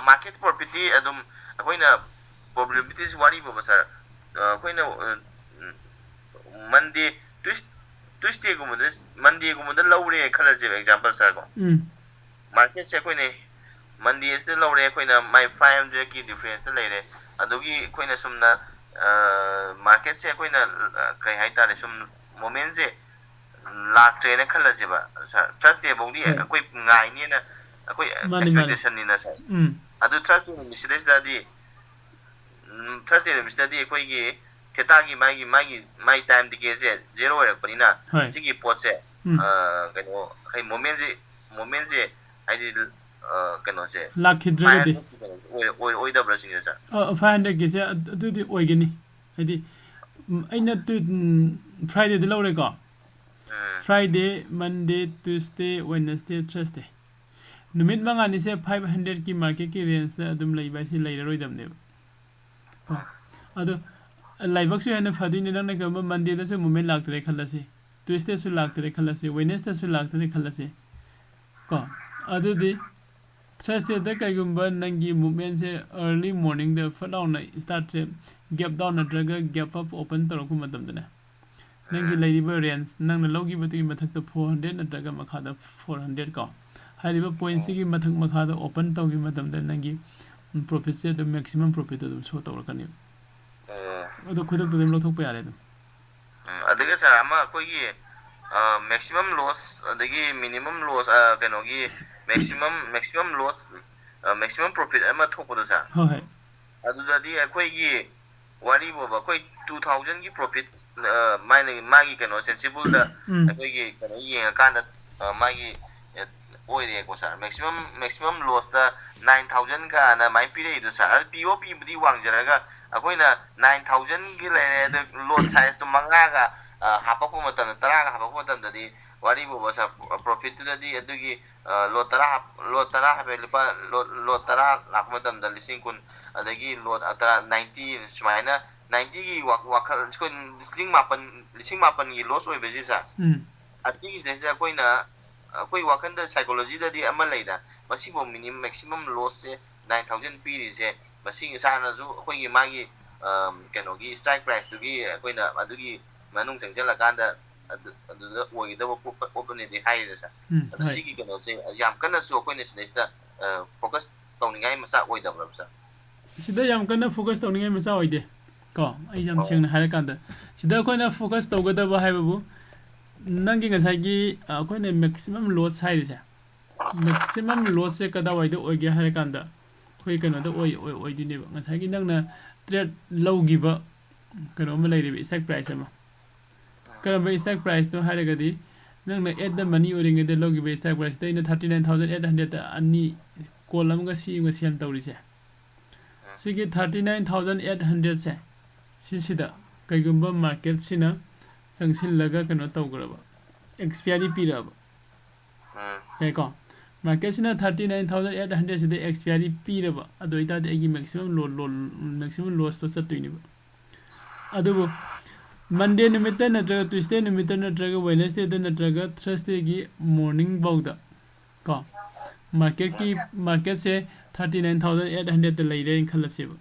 ꯃꯥꯔꯀꯦꯠ ꯄ꯭ꯔꯣꯐꯤꯠꯇꯤ ꯑꯗꯨꯝ ꯑꯩꯈꯣꯏꯅ ꯄ꯭ꯔꯣꯕꯤꯂꯤꯇꯤꯁ ꯋꯥꯔꯤ ꯕꯣꯕ ꯁꯥꯔ꯫ ꯑꯩꯈꯣꯏꯅ ꯃꯟꯗꯦ ꯇ꯭ꯌꯨꯁꯗꯦꯒꯨꯝꯕꯗ ꯃꯟꯗꯦꯒꯨꯝꯕꯗ ꯂꯧꯔꯦ ꯈꯜꯂꯁꯦꯕ, ꯑꯦꯛꯖꯥꯝꯄꯜ ꯁꯥꯔ ꯀꯣ꯫ ꯎꯝ ꯃꯥꯔꯀꯦꯠꯁꯦ ꯑꯩꯈꯣꯏꯅ ꯃꯟꯗꯦꯁꯤꯗ ꯂꯧꯔꯦ, ꯑꯩꯈꯣꯏꯅ ꯃꯥꯏ ꯐꯥꯏꯚ ꯍꯟꯗ꯭ꯔꯦꯠꯀꯤ ꯗꯤꯐ꯭ꯔꯦꯟꯁꯇ ꯂꯩꯔꯦ꯫ ꯑꯗꯨꯒꯤ ꯑꯩꯈꯣꯏꯅ ꯁꯨꯝꯅ ꯃꯥꯔꯀꯦꯠꯁꯦ ꯑꯩꯈꯣꯏꯅ ꯑ, ꯀꯩ ꯍꯥꯏꯇꯥꯔꯦ, ꯁꯨꯝ ꯃꯣꯃꯦꯟꯁꯦ ꯂꯥꯛꯇ꯭ꯔꯦꯅ ꯈꯜꯂꯁꯦꯕ ꯁꯥꯔ꯫ ꯊꯔꯁꯗꯦ ꯐꯥꯎꯗꯤ ꯍꯣꯏ꯫ ꯑꯩꯈꯣꯏ ꯉꯥꯏꯅꯦꯅ ꯑꯩꯈꯣꯏ ꯃꯥꯅꯤ, ꯃꯥꯅꯤ꯫ ꯑꯦꯛꯁꯄꯦꯛꯇꯦꯁꯟꯅꯤꯅ ꯁꯥꯔ꯫ ꯎꯝ ꯑꯗꯨ ꯊꯔꯁꯗꯦ ꯅꯨꯃꯤꯠꯁꯤꯗꯩꯁꯤꯗꯗꯤ ꯊꯔꯁꯗꯦ ꯅꯨꯃꯤꯠꯁꯤꯗꯗꯤ ꯑꯩꯈꯣꯏꯒꯤ ꯊꯦꯇꯥꯒꯤ ꯃꯥꯒꯤ ꯃꯥꯒꯤ ꯃꯥꯒꯤ ꯇꯥꯏꯝ ꯗꯤꯀꯦꯁꯦ ꯖꯦꯔꯣ ꯑꯣꯏꯔꯛꯄꯅꯤꯅ ꯍꯣꯏ꯫ ꯁꯤꯒꯤ ꯄꯣꯠꯁꯦ ꯎꯝ ꯑ, ꯀꯩꯅꯣ ꯍꯥꯏ ꯃꯣꯃꯦꯟꯁꯦ ꯃꯣꯃꯦꯟꯁꯦ ꯍꯥꯏꯗꯤ ꯑ, ꯀꯩꯅꯣꯁꯦ ꯂꯥꯛꯈꯤꯗ꯭ꯔꯒꯗꯤ ꯐꯥꯏꯚ ꯍꯟꯗ꯭ꯔꯦꯠ ꯑꯣꯏ- ꯑꯣꯏ- ꯑꯣꯏꯗꯕ꯭ꯔꯥ ꯁꯤꯅꯦ ꯁꯥꯔ? ꯐꯥꯏꯚ ꯍꯟꯗ꯭ꯔꯦꯠꯀꯤꯁꯦ ꯑꯗꯨꯗꯤ ꯑꯣꯏꯒꯅꯤ꯫ ꯍꯥꯏꯗꯤ ꯎꯝ, ꯑꯩꯅ ꯐ꯭ꯔꯥꯏꯗꯦꯗ ꯂꯧꯔꯦꯀꯣ꯫ ꯎꯝ ꯐ꯭ꯔꯥꯏꯗꯦ, ꯃꯟꯗꯦ, ꯇ꯭ꯌꯨꯁꯗꯦ, ꯋꯦꯅꯁꯗꯦ, ꯊꯔꯁꯗꯦ, ꯅꯨꯃꯤꯠ ꯃꯉꯥꯅꯤꯁꯦ ꯐꯥꯏꯚ ꯍꯟꯗ꯭ꯔꯦꯠꯀꯤ ꯃꯥꯔꯀꯦꯠꯀꯤ ꯔꯦꯟꯖꯇ ꯑꯗꯨꯝ ꯂꯩꯕ ꯍꯥꯏꯁꯤ ꯂꯩꯔꯔꯣꯏꯗꯕꯅꯦꯕ꯫ ꯀꯣ ꯑꯗꯣ ꯂꯥꯏꯕꯛꯁꯨ ꯍꯦꯟꯅ ꯐꯗꯣꯏꯅꯤ꯫ ꯅꯪꯅ ꯀꯩꯒꯨꯝꯕ ꯃꯟꯗꯦꯗꯁꯨ ꯃꯨꯞꯃꯦꯟ ꯂꯥꯛꯇ꯭ꯔꯦ ꯈꯜꯂꯁꯤ, ꯇ꯭ꯌꯨꯁꯗꯦꯁꯨ ꯂꯥꯛꯇ꯭ꯔꯦ ꯈꯜꯂꯁꯤ, ꯋꯦꯅꯁꯗꯦꯁꯨ ꯂꯥꯛꯇ꯭ꯔꯦ ꯈꯜꯂꯁꯤ꯫ ꯀꯣ ꯑꯗꯨꯗꯤ ꯊꯔꯁꯗꯦꯗ ꯀꯩꯒꯨꯝꯕ ꯅꯪꯒꯤ ꯃꯨꯞꯃꯦꯟꯁꯦ ꯑꯔꯂꯤ ꯃꯣꯔꯅꯤꯡꯗ ꯐꯠ ꯂꯥꯎꯅ ꯁ꯭ꯇꯥꯔꯠꯁꯦ ꯒꯦꯞ ꯗꯥꯎꯟ ꯅꯠꯇ꯭ꯔꯒ ꯒꯦꯞ ꯑꯞ ꯑꯣꯄꯟ ꯇꯧꯔꯛꯄ ꯃꯇꯝꯗꯅꯦ, ꯅꯪꯒꯤ ꯂꯩꯔꯤꯕ ꯔꯦꯟꯖ, ꯅꯪꯅ ꯂꯧꯈꯤꯕꯗꯨꯒꯤ ꯃꯊꯛꯇ ꯐꯣꯔ ꯍꯟꯗ꯭ꯔꯦꯠ ꯅꯠꯇ꯭ꯔꯒ ꯃꯈꯥꯗ ꯐꯣꯔ ꯍꯟꯗ꯭ꯔꯦꯠ ꯀꯣ, ꯍꯥꯏꯔꯤꯕ ꯄꯣꯏꯟꯁꯤꯒꯤ ꯃꯊꯛ ꯃꯈꯥꯗ ꯑꯣꯄꯟ ꯇꯧꯈꯤꯕ ꯃꯇꯝꯗ ꯅꯪꯒꯤ ꯄ꯭ꯔꯣꯐꯤꯠꯁꯦ ꯑꯗꯨꯝ ꯃꯦꯛꯁꯤꯃꯝ ꯄ꯭ꯔꯣꯐꯤꯠꯇꯣ ꯑꯗꯨꯝ ꯁꯣ ꯇꯧꯔꯛꯀꯅꯤ꯫ ꯑꯣ ꯑꯗꯣ ꯈꯨꯗꯛꯇ ꯑꯗꯨꯝ ꯂꯧꯊꯣꯛꯄ ꯌꯥꯔꯦ ꯑꯗꯨꯝ꯫ ꯎꯝ, ꯑꯗꯨꯒ ꯁꯥꯔ, ꯑꯃ ꯑꯩꯈꯣꯏꯒꯤ ꯃꯦꯛꯁꯤꯃꯝ ꯂꯣꯁ ꯑꯗꯒꯤ ꯃꯤꯅꯤꯃꯝ ꯂꯣꯁ, ꯀꯩꯅꯣꯒꯤ maximum maximum loss, maximum profit ꯑꯃ ꯊꯣꯛꯄꯗꯣ ꯁꯥꯔ, ꯍꯣꯏ ꯍꯣꯏ꯫ ꯑꯗꯨꯗꯗꯤ ꯑꯩꯈꯣꯏꯒꯤ ꯋꯥꯔꯤ ꯕꯣꯕ ꯑꯩꯈꯣꯏ ꯇꯨ ꯊꯥꯎꯖꯟꯒꯤ ꯄ꯭ꯔꯣꯐꯤꯠ, ꯃꯥꯒꯤ ꯃꯥꯒꯤ ꯀꯩꯅꯣ ꯁꯦꯟꯁꯤꯕꯜꯗ ꯎꯝ ꯑꯩꯈꯣꯏꯒꯤ ꯀꯩꯅꯣ ꯌꯦꯡꯉꯀꯥꯟꯗ ꯑ, ꯃꯥꯒꯤ ꯑ, ꯑꯣꯏꯔꯦꯀꯣ ꯁꯥꯔ꯫ ꯃꯦꯛꯁꯤꯃꯝ ꯃꯦꯛꯁꯤꯃꯝ ꯂꯣꯁꯇ ꯅꯥꯏꯟ ꯊꯥꯎꯖꯟ ꯀꯥꯏꯅ ꯑꯗꯨꯃꯥꯏꯅ ꯄꯤꯔꯛꯏꯗꯣ ꯁꯥꯔ꯫ ꯄꯤ ꯑꯣ ꯄꯤꯕꯨꯗꯤ ꯋꯥꯡꯖꯔꯒ ꯑꯩꯈꯣꯏꯅ ꯅꯥꯏꯟ ꯊꯥꯎꯖꯟꯒꯤ ꯂꯩꯔꯦ, ꯑꯗꯣ ꯂꯣꯠ ꯁꯥꯏꯖꯇꯣ ꯃꯉꯥꯒ ꯑ, ꯍꯥꯞꯄꯛꯄ ꯃꯇꯝꯗ, ꯇꯔꯥꯒ ꯍꯥꯞꯄꯛꯄ ꯃꯇꯝꯗꯗꯤ ꯋꯥꯔꯤꯕꯨꯕ ꯁꯥꯔ, ꯄ꯭ꯔꯣꯐꯤꯠꯇꯨꯗꯗꯤ ꯑꯗꯨꯒꯤ ꯂꯣꯠ ꯇꯔꯥ, ꯂꯣꯠ ꯇꯔꯥ ꯍꯥꯏꯕ, ꯂꯨꯄꯥ ꯂꯣꯠ ꯇꯔꯥ ꯂꯥꯛꯄ ꯃꯇꯝꯗ ꯂꯤꯁꯤꯡ ꯀꯨꯟ, ꯑꯗꯒꯤ ꯂꯣꯠ ꯇꯔꯥ, ꯅꯥꯏꯟꯇꯤ, ꯁꯨꯃꯥꯏꯅ ꯅꯥꯏꯟꯇꯤꯒꯤ ꯋꯥꯈꯜ, ꯑꯩꯈꯣꯏ ꯂꯤꯁꯤꯡ ꯃꯥꯄꯟ, ꯂꯤꯁꯤꯡ ꯃꯥꯄꯟꯒꯤ ꯂꯣꯁ ꯑꯣꯏꯕꯁꯤ ꯁꯥꯔ, ꯎꯝ꯫ ꯑꯁꯤꯒꯤꯁꯤꯗꯩꯁꯤꯗ ꯑꯩꯈꯣꯏꯅ, ꯑꯩꯈꯣꯏ ꯋꯥꯈꯜꯗ psychologyꯗꯗꯤ ꯑꯃ ꯂꯩꯗ, ꯃꯁꯤꯕꯨ ꯃꯤꯅꯤꯃꯝ, maximum lossꯁꯦ nine thousand ꯄꯤꯔꯤꯁꯦ, ꯃꯁꯤ ꯁꯥꯔꯅꯁꯨ ꯑꯩꯈꯣꯏꯒꯤ ꯃꯥꯒꯤ, ꯑꯝ, ꯀꯩꯅꯣꯒꯤ strike priceꯇꯨꯒꯤ ꯑꯩꯈꯣꯏꯅ ꯑꯗꯨꯒꯤ ꯃꯅꯨꯡ ꯆꯪꯁꯤꯜꯂꯀꯥꯟꯗ ꯑꯗꯨ, ꯑꯗꯨꯗ ꯑꯣꯏꯒꯗꯕ ꯄꯣꯠ, ꯄꯣꯠꯇꯨꯅꯦꯗꯤ ꯍꯥꯏꯔꯤꯗ ꯁꯥꯔ꯫ ꯎꯝ, ꯑꯗꯣ ꯍꯣꯏ꯫ ꯁꯤꯒꯤ ꯀꯩꯅꯣꯁꯦ ꯌꯥꯝ ꯀꯟꯅꯁꯨ ꯑꯩꯈꯣꯏꯅ ꯁꯤꯗꯩꯁꯤꯗ, ꯑ, focus ꯇꯧꯅꯤꯡꯉꯥꯏ ꯃꯆꯥꯛ ꯑꯣꯏꯗꯕ꯭ꯔꯕ ꯁꯥꯔ? ꯁꯤꯗ ꯌꯥꯝ ꯀꯟꯅ focus ꯇꯧꯅꯤꯡꯉꯥꯏ ꯃꯆꯥꯛ ꯑꯣꯏꯗꯦ꯫ ꯀꯣ, ꯑꯩ ꯌꯥꯝ ꯑꯣ꯫ ꯁꯦꯡꯅ ꯍꯥꯏꯔꯀꯥꯟꯗ, ꯁꯤꯗ ꯑꯩꯈꯣꯏꯅ focus ꯇꯧꯒꯗꯕ ꯍꯥꯏꯕꯕꯨ, ꯅꯪꯒꯤ ꯉꯁꯥꯏꯒꯤ, ꯑ, ꯑꯩꯈꯣꯏꯅ maximum loss ꯍꯥꯏꯔꯤꯁꯦ, maximum lossꯁꯦ ꯀꯗꯥꯏꯋꯥꯏꯗ ꯑꯣꯏꯒꯦ ꯍꯥꯏꯔꯀꯥꯟꯗ, ꯑꯩꯈꯣꯏ ꯀꯩꯅꯣꯗ ꯑꯣꯏ-, ꯑꯣꯏ-, ꯑꯣꯏꯗꯣꯏꯅꯦꯕ꯫ ꯉꯁꯥꯏꯒꯤ ꯅꯪꯅ trade ꯂꯧꯈꯤꯕ ꯀꯩꯅꯣ ꯑꯃ ꯂꯩꯔꯤꯕ, strike price ꯑꯃ꯫ ꯀꯔꯝꯕ strike priceꯅꯣ ꯍꯥꯏꯔꯒꯗꯤ, ꯅꯪꯅ at the money ꯑꯣꯏꯔꯤꯉꯩꯗ ꯂꯧꯈꯤꯕ strike priceꯇ ꯑꯩꯅ thirty nine thousand eight hundredꯇ ꯑꯅꯤ, call ꯑꯃꯒ C ꯑꯃꯒ sell ꯇꯧꯔꯤꯁꯦ, ꯁꯤꯒꯤ thirty nine thousand eight hundredꯁꯦ, ꯁꯤꯁꯤꯗ ꯀꯩꯒꯨꯝꯕ marketꯁꯤꯅ ꯆꯪꯁꯤꯜꯂꯒ ꯀꯩꯅꯣ ꯇꯧꯈ꯭ꯔꯕ, expiry ꯄꯤꯔꯛꯑꯕ, ꯎꯝ꯫ ꯌꯥꯏꯀꯣ? Marketꯁꯤꯅ thirty nine thousand eight hundredꯁꯤꯗ expiry ꯄꯤꯔꯕ, ꯑꯗꯨ ꯑꯣꯏꯇꯥꯔꯗꯤ ꯑꯩꯒꯤ maximum lo-, lo-, maximum lossꯇꯣ ꯆꯠꯇꯣꯏꯅꯦꯕ꯫ ꯑꯗꯨꯕꯨ Monday ꯅꯨꯃꯤꯠꯇ ꯅꯠꯇ꯭ꯔꯒ Tuesday ꯅꯨꯃꯤꯠꯇ ꯅꯠꯇ꯭ꯔꯒ Wednesdayꯗ ꯅꯠꯇ꯭ꯔꯒ Thursdayꯒꯤ morning ꯐꯥꯎꯗ ꯀꯣ, marketꯀꯤ, marketꯁꯦ thirty nine thousand eight hundredꯇ ꯂꯩꯔꯦꯅ ꯈꯜꯂꯁꯦꯕ꯫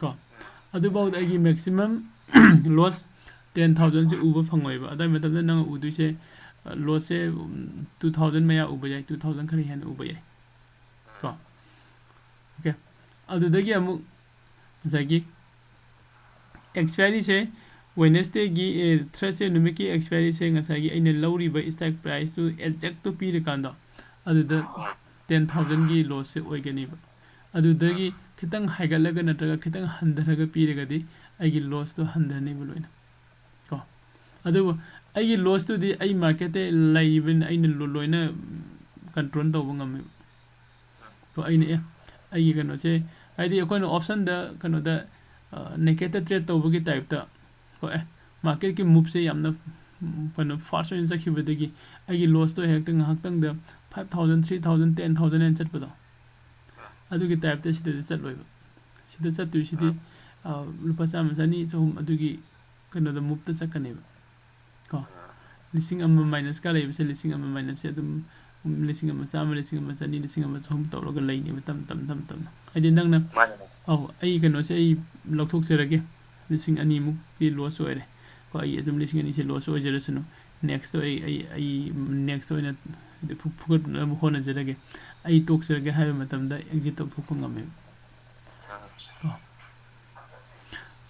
ꯀꯣ, ꯑꯗꯨꯐꯥꯎꯗ ꯑꯩꯒꯤ maximum loss ten thousandꯁꯦ ꯎꯕ ꯐꯪꯉꯣꯏꯕ꯫ ꯑꯗꯨꯋꯥꯏ ꯃꯇꯝꯗ ꯅꯪ ꯎꯗꯣꯏꯁꯦ, ꯑ, lossꯁꯦ, ꯎꯝ, two thousand ꯃꯌꯥ ꯎꯕ ꯌꯥꯏ, two thousand ꯈꯔ ꯍꯦꯟꯅ ꯎꯕ ꯌꯥꯏ꯫ ꯀꯣ? Okay꯫ ꯑꯗꯨꯗꯒꯤ ꯑꯃꯨꯛ ꯉꯁꯥꯏꯒꯤ expiryꯁꯦ, Wednesdayꯒꯤ, ꯑꯦ, Thursday ꯅꯨꯃꯤꯠꯀꯤ expiryꯁꯦ ꯉꯁꯥꯏꯒꯤ ꯑꯩꯅ ꯂꯧꯔꯤꯕ strike priceꯇꯨ exactꯇꯨ ꯄꯤꯔꯀꯥꯟꯗ, ꯑꯗꯨꯗ ten thousandꯒꯤ lossꯁꯦ ꯑꯣꯏꯒꯅꯤꯕ꯫ ꯑꯗꯨꯗꯒꯤ ꯈꯤꯇꯪ ꯍꯥꯏꯒꯠꯂꯒ ꯅꯠꯇ꯭ꯔꯒ ꯈꯤꯇꯪ ꯍꯟꯊꯔꯒ ꯄꯤꯔꯒꯗꯤ ꯑꯩꯒꯤ lossꯇꯣ ꯍꯟꯊꯅꯦꯕ ꯂꯣꯏꯅ꯫ ꯀꯣ? ꯑꯗꯨꯕꯨ ꯑꯩꯒꯤ lossꯇꯨꯗꯤ ꯑꯩ marketꯇ ꯂꯩꯕꯅꯤꯅ ꯑꯩꯅ ꯂꯣ-, ꯂꯣꯏꯅ control ꯇꯧꯕ ꯉꯝꯃꯦꯕ꯫ ꯀꯣ, ꯑꯩꯅ, ꯑꯦ, ꯑꯩꯒꯤ ꯀꯩꯅꯣꯁꯦ, ꯍꯥꯏꯗꯤ ꯑꯩꯈꯣꯏꯅ optionꯗ, ꯀꯩꯅꯣꯗ, ꯑ, nakedꯇ trade ꯇꯧꯕꯒꯤ typeꯇ, ꯀꯣ, ꯑꯦ, marketꯀꯤ moveꯁꯦ ꯌꯥꯝꯅ ꯎꯝ, ꯀꯩꯅꯣ, ꯐꯥꯔꯁ ꯑꯣꯏꯅ ꯆꯠꯈꯤꯕꯗꯒꯤ ꯑꯩꯒꯤ ꯂꯣꯁꯇꯣ ꯍꯦꯛꯇ ꯉꯥꯏꯍꯥꯛꯇꯪꯗ five thousand, three thousand, ten thousand ꯍꯥꯏꯅ ꯆꯠꯄꯗꯣ, ꯑꯗꯨꯒꯤ ꯇꯥꯏꯞꯇ ꯁꯤꯗꯗꯤ ꯆꯠꯂꯣꯏꯕ꯫ ꯁꯤꯗ ꯆꯠꯇꯣꯏꯁꯤꯗꯤ, ꯑꯥ, ꯂꯨꯄꯥ ꯆꯥꯝꯃ, ꯆꯅꯤ, ꯆꯍꯨꯝ ꯑꯗꯨꯒꯤ ꯀꯩꯅꯣꯗ ꯃꯨꯞꯇ ꯆꯠꯀꯅꯦꯕ꯫ ꯀꯣ, ꯂꯤꯁꯤꯡ ꯑꯃ ꯃꯥꯏꯅꯁꯀ ꯂꯩꯕꯁꯦ, ꯂꯤꯁꯤꯡ ꯑꯃ ꯃꯥꯏꯅꯁꯁꯦ ꯑꯗꯨꯝ, ꯎꯝ, ꯂꯤꯁꯤꯡ ꯑꯃ ꯆꯥꯝꯃ, ꯂꯤꯁꯤꯡ ꯑꯃ ꯆꯅꯤ, ꯂꯤꯁꯤꯡ ꯑꯃ ꯆꯍꯨꯝ ꯇꯧꯔꯒ ꯂꯩꯅꯦꯕ, ꯇꯞ ꯇꯞ ꯇꯞ ꯇꯞꯅ꯫ ꯍꯥꯏꯗꯤ ꯅꯪꯅ, ꯃꯥꯅꯦ, ꯃꯥꯅꯦ꯫ ꯑꯧ, ꯑꯩ ꯀꯩꯅꯣꯁꯦ ꯑꯩ ꯂꯧꯊꯣꯛꯆꯔꯒꯦ, ꯂꯤꯁꯤꯡ ꯑꯅꯤꯃꯨꯛꯇꯤ ꯂꯣꯁ ꯑꯣꯏꯔꯦ꯫ ꯀꯣ, ꯑꯩ ꯑꯗꯨꯝ ꯂꯤꯁꯤꯡ ꯑꯅꯤꯁꯦ ꯂꯣꯁ ꯑꯣꯏꯖꯔꯁꯅꯨ, ꯅꯦꯛꯁꯇ ꯑꯩ, ꯑꯩ, ꯑꯩ ꯅꯦꯛꯁꯇ ꯑꯣꯏꯅ ꯐꯨ-, ꯐꯨꯒꯠꯅꯕ ꯍꯣꯠꯅꯖꯔꯒꯦ, ꯑꯩ ꯇꯣꯛꯆꯔꯒꯦ ꯍꯥꯏꯕ ꯃꯇꯝꯗ ꯑꯦꯛꯖꯤꯠ ꯇꯧꯊꯣꯛꯄ ꯉꯝꯃꯦꯕ꯫ ꯀꯣ,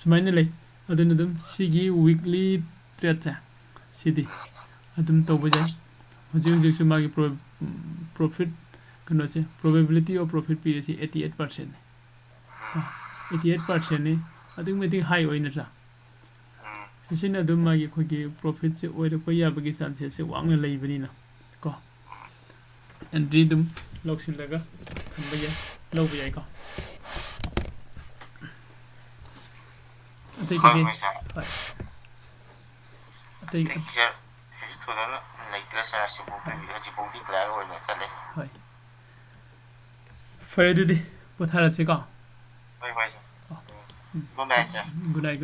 ꯁꯨꯃꯥꯏꯅ ꯂꯩ꯫ ꯑꯗꯨꯅ ꯑꯗꯨꯝ ꯁꯤꯒꯤ ꯋꯤꯛꯂꯤ ꯇ꯭ꯔꯦꯠꯁꯦ ꯁꯤꯗꯤ ꯑꯗꯨꯝ ꯇꯧꯕ ꯌꯥꯏ꯫ ꯍꯧꯖꯤꯛ ꯍꯧꯖꯤꯛꯁꯨ ꯃꯥꯒꯤ ꯄ꯭ꯔꯣ-, ꯄ꯭ꯔꯣꯐꯤꯠ, ꯀꯩꯅꯣꯁꯦ, probability of profit ꯄꯤꯔꯤꯁꯤ eighty eight percentꯅꯤ꯫ Eighty eight percentꯅꯤ, ꯑꯗꯨꯛꯀꯤ ꯃꯇꯤꯛ ꯍꯥꯏ ꯑꯣꯏ, ꯅꯠꯇ꯭ꯔꯥ? ꯁꯤꯁꯤꯅ ꯑꯗꯨꯝ ꯃꯥꯒꯤ ꯑꯩꯈꯣꯏꯒꯤ ꯄ꯭ꯔꯣꯐꯤꯠꯁꯦ ꯑꯣꯏꯔꯛꯄ ꯌꯥꯕꯒꯤ ꯆꯥꯟꯁꯦꯁꯁꯦ ꯋꯥꯡꯅ ꯂꯩꯕꯅꯤꯅ, ꯀꯣ, ꯑꯦꯟꯇ꯭ꯔꯤ ꯑꯗꯨꯝ ꯂꯧꯁꯤꯜꯂꯒ ꯊꯝꯕ ꯌꯥꯏ, ꯂꯧꯕ ꯌꯥꯏꯀꯣ꯫ ꯑꯇꯩ ꯍꯣꯏ, ꯀꯩꯀꯩ? ꯍꯣꯏ, ꯁꯥꯔ꯫ ꯍꯣꯏ꯫ ꯑꯇꯩ ꯑꯇꯩ, ꯁꯥꯔ, ꯍꯧꯖꯤꯛ ꯊꯣꯏꯗꯣꯛꯅ ꯂꯩꯇ꯭ꯔꯦ, ꯁꯥꯔ꯫ ꯍꯧꯖꯤꯛꯐꯥꯎꯗꯤ, ꯍꯣꯏ, ꯍꯧꯖꯤꯛꯐꯥꯎꯗꯤ ꯀ꯭ꯂꯤꯌꯥꯔ ꯑꯣꯏꯅ ꯆꯠꯂꯦ꯫ ꯍꯣꯏ꯫ ꯐꯔꯦ, ꯑꯗꯨꯗꯤ ꯄꯣꯊꯥꯔꯁꯤꯀꯣ꯫ ꯍꯣꯏ, ꯍꯣꯏ, ꯁꯥꯔ꯫ ꯑꯣ꯫ ꯎꯝ꯫ Good night, ꯁꯥꯔ꯫ Good night, good night꯫